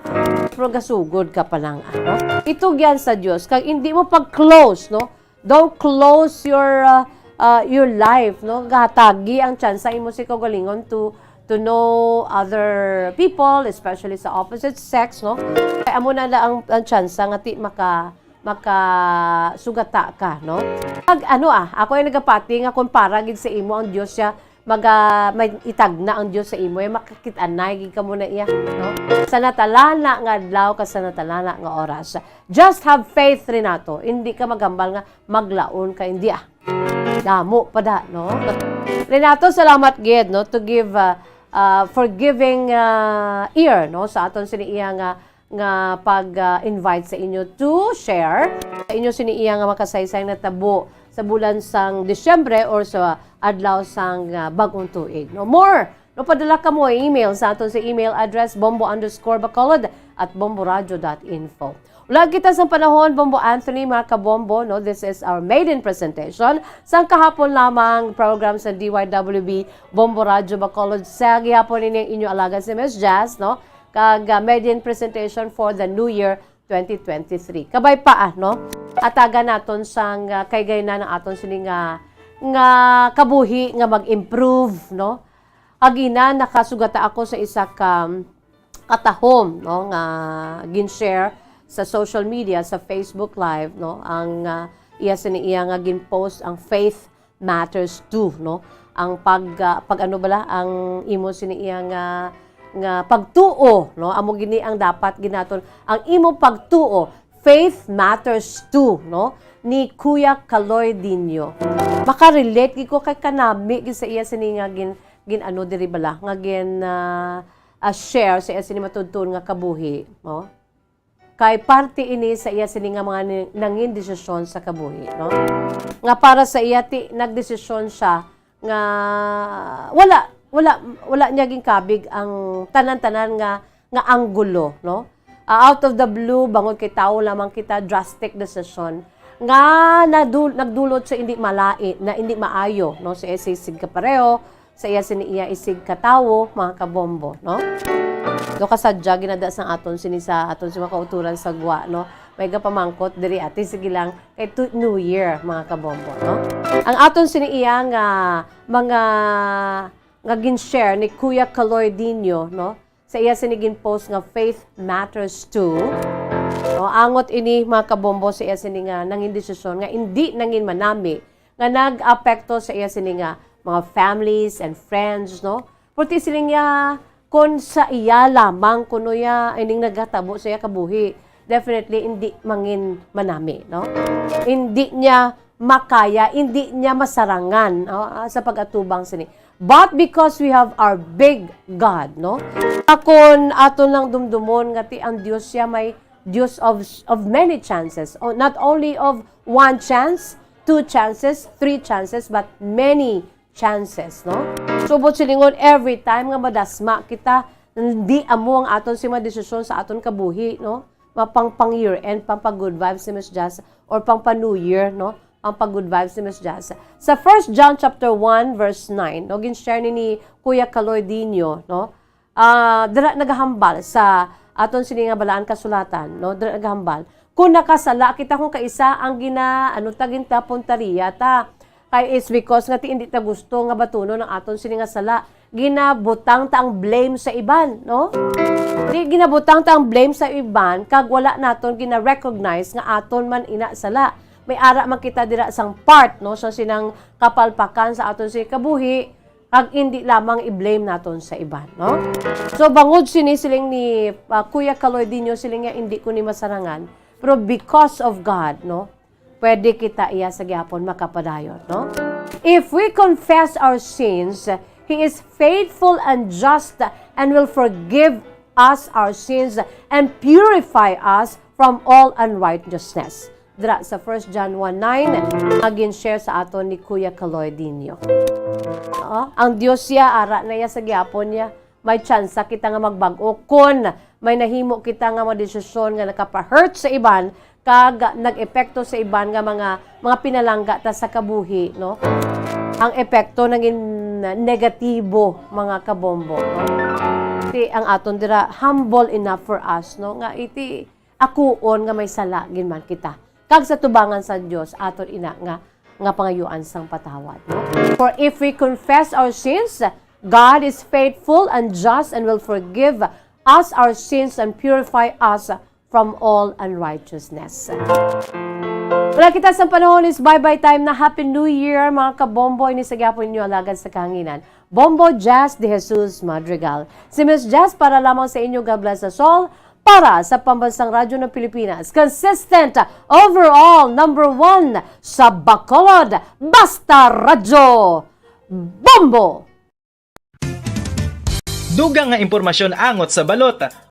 Pero gasugod ka pa lang, ano? Itugyan sa Dios, kag hindi mo pag-close, no? Don't close your, uh, uh, your life, no? Gatagi ang tsansa imo sa kaugalingon to, to know other people, especially sa opposite sex, no? Kay amo na lang ang, ang tsansa nga ti maka-, makasugata ka, no? Pag ano, ah, ako ay nagapati nga kung para gid sa imo ang Dios siya, maga-, may itagna ang Dios sa imo, eh, makakit-anay gid kamo na iya, no? Sa natalana nga adlaw ka sa natalana nga oras. Just have faith, Renato. Hindi ka maghambal nga maglaon ka, hindi, ah. Damo pa da, no? Renato, salamat gid, no, to give, uh, uh, for giving, uh, ear, no, sa aton sini iya nga, nga pag, uh, invite sa inyo to share sa inyo sini iya nga makasaysay natabo sa bulan sang Disyembre or sa adlaw sang, uh, bag-ong tuig, no? More, no, padala kamo email sa aton sa email address, bombo underscore bacolod at bomboradio dot info. Wala kita sa panahon, Bombo Anthony, mga kabombo, no? This is our maiden presentation sang kahapon lamang program sa D Y W B Bombo Radyo Bacolod. Sa gihapon ini ang inyo alagad si Miss Jazz, no? Kag, ah, maiden presentation for the New Year twenty twenty-three. Kabay pa, ah, no? Atagan naton sang, ah, kay gayna ang aton sini nga, nga kabuhi nga mag-improve, no? Agina, nakasugata ako sa isa ka katahom, no, nga gin-share sa social media, sa Facebook Live, no, ang, ah, iya sini iya nga gin-post ang Faith Matters Too, no, ang pag, ah, pag ano bala ang imo sini iya nga, nga pagtuo, no, amo gini ang dapat ginaton ang imo pagtuo, Faith Matters Too, no, ni Kuya Kaloy Dinio. Makarelate gid ko kay kanami gid sa iya sini nga gin, gin ano diri bala nga gin, ah, ah, share sa iya sini matuod-tuod nga kabuhi, no? Kay parte ini sa iya sini nga mga ni-, nangin desisyon sa kabuhi, no? Nga para sa iya ti nagdesisyon siya nga wala, wala, wala niya ginkabig ang tanan-tanan nga, nga anggulo, no? Ah, out of the blue, bangod kay tawo lamang kita, drastic decision nga nadul-, nagdulot sa hindi malai, na hindi maayo, no? Sa iya sini kapareho, sa iya sini iya isig katawo, mga kabombo, no? Do kasadya ginada sang aton sini sa aton si mga kauturan sa gwa, no? May gapamangkot diri ati, sige lang, kay tu-, New Year, mga kabombo, no? Ang aton sini iya nga mga nga gin-share ni Kuya Kaloy Dinio, no? Sa iya sini gin-post nga Faith Matters Too. No, angot ini, mga kabombo, sa iya sini nga nangin desisyon nga indi nangin manami nga nag-apekto sa iya sini nga mga families and friends, no? Pati sila niya, kung sa iya lamang kuno ya ining nagatabo sa iya kabuhi, definitely indi mangin manami, no? Indi niya makaya, indi niya masarangan, no, ah, sa pag-atubang sini. But because we have our big God, no? Akon aton lang dumdumon nga ti ang Dios siya may Dios of, of many chances. O, not only of one chance, two chances, three chances, but many chances, no? Subot silingon, every time nga madasma kita, hindi amo ang aton si mga desisyon sa aton kabuhi, no? Mapang pang year end, pang pag good vibes ni Miss Jazz, or pang pa New Year, no? Pang pag good vibes ni Miss Jazz. Sa First John chapter one, verse nine, no? Gin-share ni, ni Kuya Kaloy Dinio, no? Ah, dira nagahambal sa aton sini nga balaan kasulatan, no? Dira nagahambal. Kung nakasala kita kung kaisa ang gina-, ano ta, gintapuntariya ta. Kay it's because nga ti hindi ta gusto nga batunon ang aton sini nga sala. Ginabutang ta ang blame sa iban, no? Di ginabutang ta ang blame sa iban kag wala naton gina-recognize nga aton man ina sala. May ara man kita dira sang part, no, sa sinang kapalpakan sa aton sini kabuhi, kag indi lamang i-blame naton sa iban, no? So, bangod sini siling ni, ah, Kuya Kaloy Dinio, siling niya, "Indi ko ni masarangan." Pero because of God, no, pwede kita iya sa gihapon makapadayon, no? If we confess our sins, He is faithful and just and will forgive us our sins and purify us from all unrighteousness. Dira sa First John one nine, nga gin-share sa aton ni Kuya Kaloy Dinio. Oo, ang Dios siya, ara na iya sa gihapon niya. May tsansa kita nga magbag-o kon may nahimo kita nga mga desisyon nga nakapa-hurt sa iban kag nag-epekto sa iban nga mga, mga pinalangga ta sa kabuhi, no? Ang epekto nangin negatibo, mga kabombo, no? Ang aton dira, humble enough for us, no, nga iti akuon nga may sala gid man kita, kag sa tubangan sa Dios aton ina nga, nga pangayuan sang patawad, no? For if we confess our sins, God is faithful and just and will forgive us our sins and purify us from all unrighteousness. Wala kita sa panahon is bye-bye time na. Happy New Year, mga kabombo. Ini sa gyapon inyo alagad sa kahanginan, Bombo Jazz de Jesus Madrigal. Si Miss Jazz para lamang sa inyo. God bless us all. Para sa Pambansang Radyo ng Pilipinas, consistent, overall, number one sa Bacolod, Basta Radyo, Bombo! Dugang nga impormasyon angot sa balot.